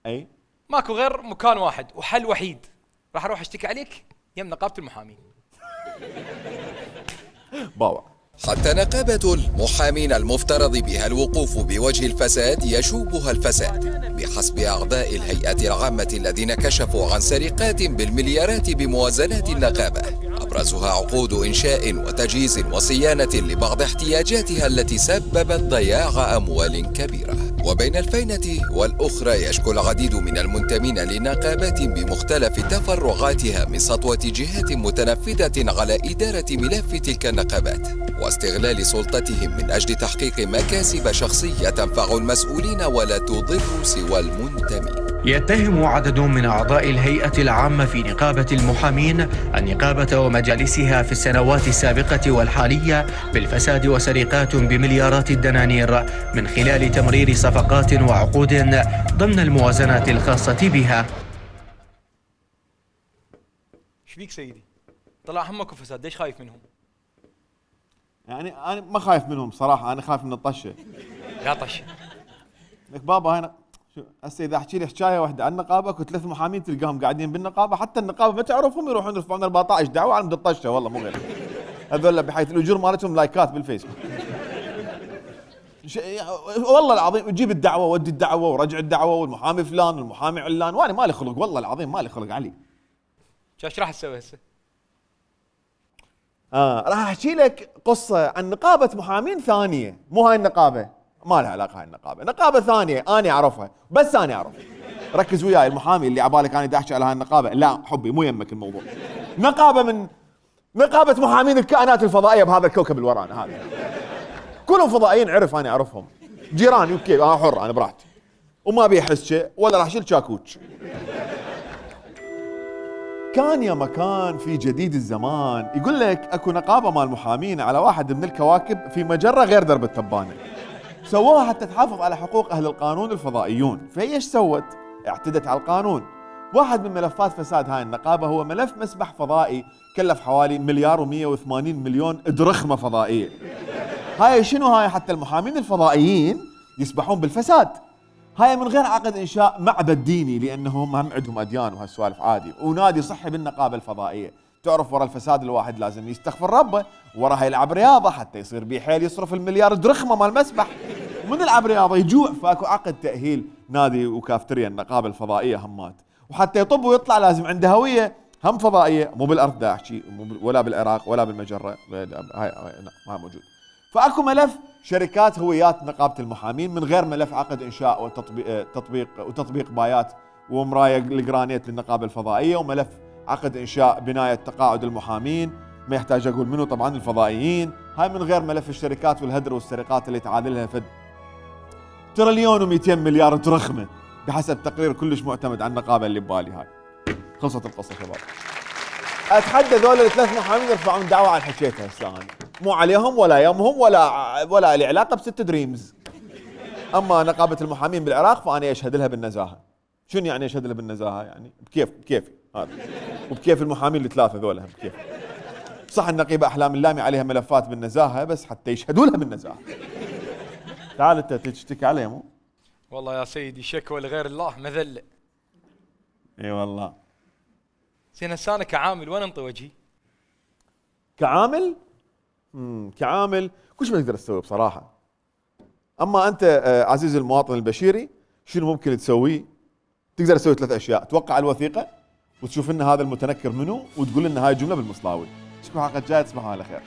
اي ماكو غير مكان واحد وحل وحيد، راح اروح اشتكي عليك يم نقابة المحامين. باوع. حتى نقابة المحامين المفترض بها الوقوف بوجه الفساد يشوبها الفساد بحسب أعضاء الهيئة العامة الذين كشفوا عن سرقات بالمليارات بموازنات النقابة، أبرزها عقود إنشاء وتجهيز وصيانة لبعض احتياجاتها التي سببت ضياع أموال كبيرة. وبين الفينة والأخرى يشكو العديد من المنتمين لنقابات بمختلف تفرعاتها من سطوة جهات متنفذة على إدارة ملف تلك النقابات واستغلال سلطتهم من أجل تحقيق مكاسب شخصية تنفع المسؤولين ولا تضر سوى المنتمين. يتهم عدد من أعضاء الهيئة العامة في نقابة المحامين النقابة ومجالسها في السنوات السابقة والحالية بالفساد وسرقات بمليارات الدنانير من خلال تمرير صفقات وعقود ضمن الموازنات الخاصة بها. ايش بيك سيدي؟ طلع همك وفساد، ليش خايف منهم؟ يعني انا ما خايف منهم صراحة، انا خايف من الطشة. لا طشة. لك بابا هنا هسه اذا احكي لي حكايه واحده عن النقابه اكو 3 محامين تلقاهم قاعدين بالنقابه، حتى النقابه ما تعرفهم يروحون يرفعون 14 دعوه عن الطشه، والله مو غير هذول بحيث الاجور مالتهم لايكات بالفيسبوك. والله العظيم تجيب الدعوه ودي الدعوه ورجع الدعوه والمحامي فلان والمحامي علان، وانا مالي خلق، والله العظيم مالي خلق علي. ايش راح تسوي هسه؟ راح احكي لك قصه عن نقابه محامين ثانيه، مو هاي النقابه، ما لها علاقه هاي النقابه، نقابه ثانيه انا اعرفها، بس انا اعرف. ركز وياي المحامي اللي عبالك انا دا احكي على هاي النقابه، لا حبي مو يمك الموضوع. نقابه من نقابه محامين الكائنات الفضائيه بهذا الكوكب اللي ورانا هذا. كلهم فضائيين، عرف انا اعرفهم. جيراني وكيف انا حر، انا براحتي. وما بيحس شيء ولا راح اشيل شاكوتش. كان يا مكان في جديد الزمان يقول لك اكو نقابه مال محامين على واحد من الكواكب في مجره غير درب التبانه. سووها حتى تحافظ على حقوق اهل القانون الفضائيون، فهي ايش سوت؟ اعتدت على القانون. واحد من ملفات فساد هاي النقابه هو ملف مسبح فضائي كلف حوالي 1,180 مليون درخمه فضائيه. هاي شنو هاي؟ حتى المحامين الفضائيين يسبحون بالفساد. هاي من غير عقد انشاء معبد ديني، لانهم هم عندهم اديان وهالسوالف عادي، ونادي صحي بالنقابه الفضائيه. تعرف ورا الفساد الواحد لازم يستغفر ربه، وراها يلعب رياضه حتى يصير بيه حيل يصرف المليار درخمه مال مسبح. ومن يلعب رياضه يجوع، فاكو عقد تاهيل نادي وكافتريا النقابه الفضائيه همات، وحتى يطب ويطلع لازم عنده هويه هم فضائيه، مو بالارض دا احكي، ولا بالعراق ولا بالمجره، هاي ما موجود. فاكو ملف شركات هويات نقابه المحامين من غير ملف عقد انشاء وتطبيق بايات ومرايه الجرانيت للنقابه الفضائيه، وملف عقد إنشاء بناية تقاعد المحامين، ما يحتاج أقول منه طبعا الفضائيين، هاي من غير ملف الشركات والهدر والسرقات اللي تعادلها فد تريليون و200 مليار وترخمه بحسب تقرير كلش معتمد عن النقابة اللي ببالي. هاي خلصت القصة شباب. أتحدى ذول الثلاث محامين يرفعون دعوة على حكيتها هسه أنا، مو عليهم ولا يمهم ولا لي علاقة بست دريمز. أما نقابة المحامين بالعراق فأنا أشهد لها بالنزاهة. شنو يعني أشهد لها بالنزاهة؟ يعني بكيفي هذا، وبكيف المحامين الثلاثة ذولها بكيف. صح النقيبة أحلام اللامي عليها ملفات بالنزاهة بس حتى يشهدوا لها بالنزاهة. تعال أنت تشتكي عليه مو؟ والله يا سيدي شكوى لغير الله مذلة. اي والله. زين هسه أنا كعامل وين انطي وجهي؟ كعامل؟ كعامل كل شيء ما تقدر تسوي بصراحة. أما أنت عزيزي المواطن البشيري شنو ممكن تسويه؟ تقدر تسوي 3 أشياء، توقع الوثيقة وتشوف لنا هذا المتنكر منو وتقول لنا هاي الجملة بالمصلاوي. تصبحوا على خير، تصبحوا على خير.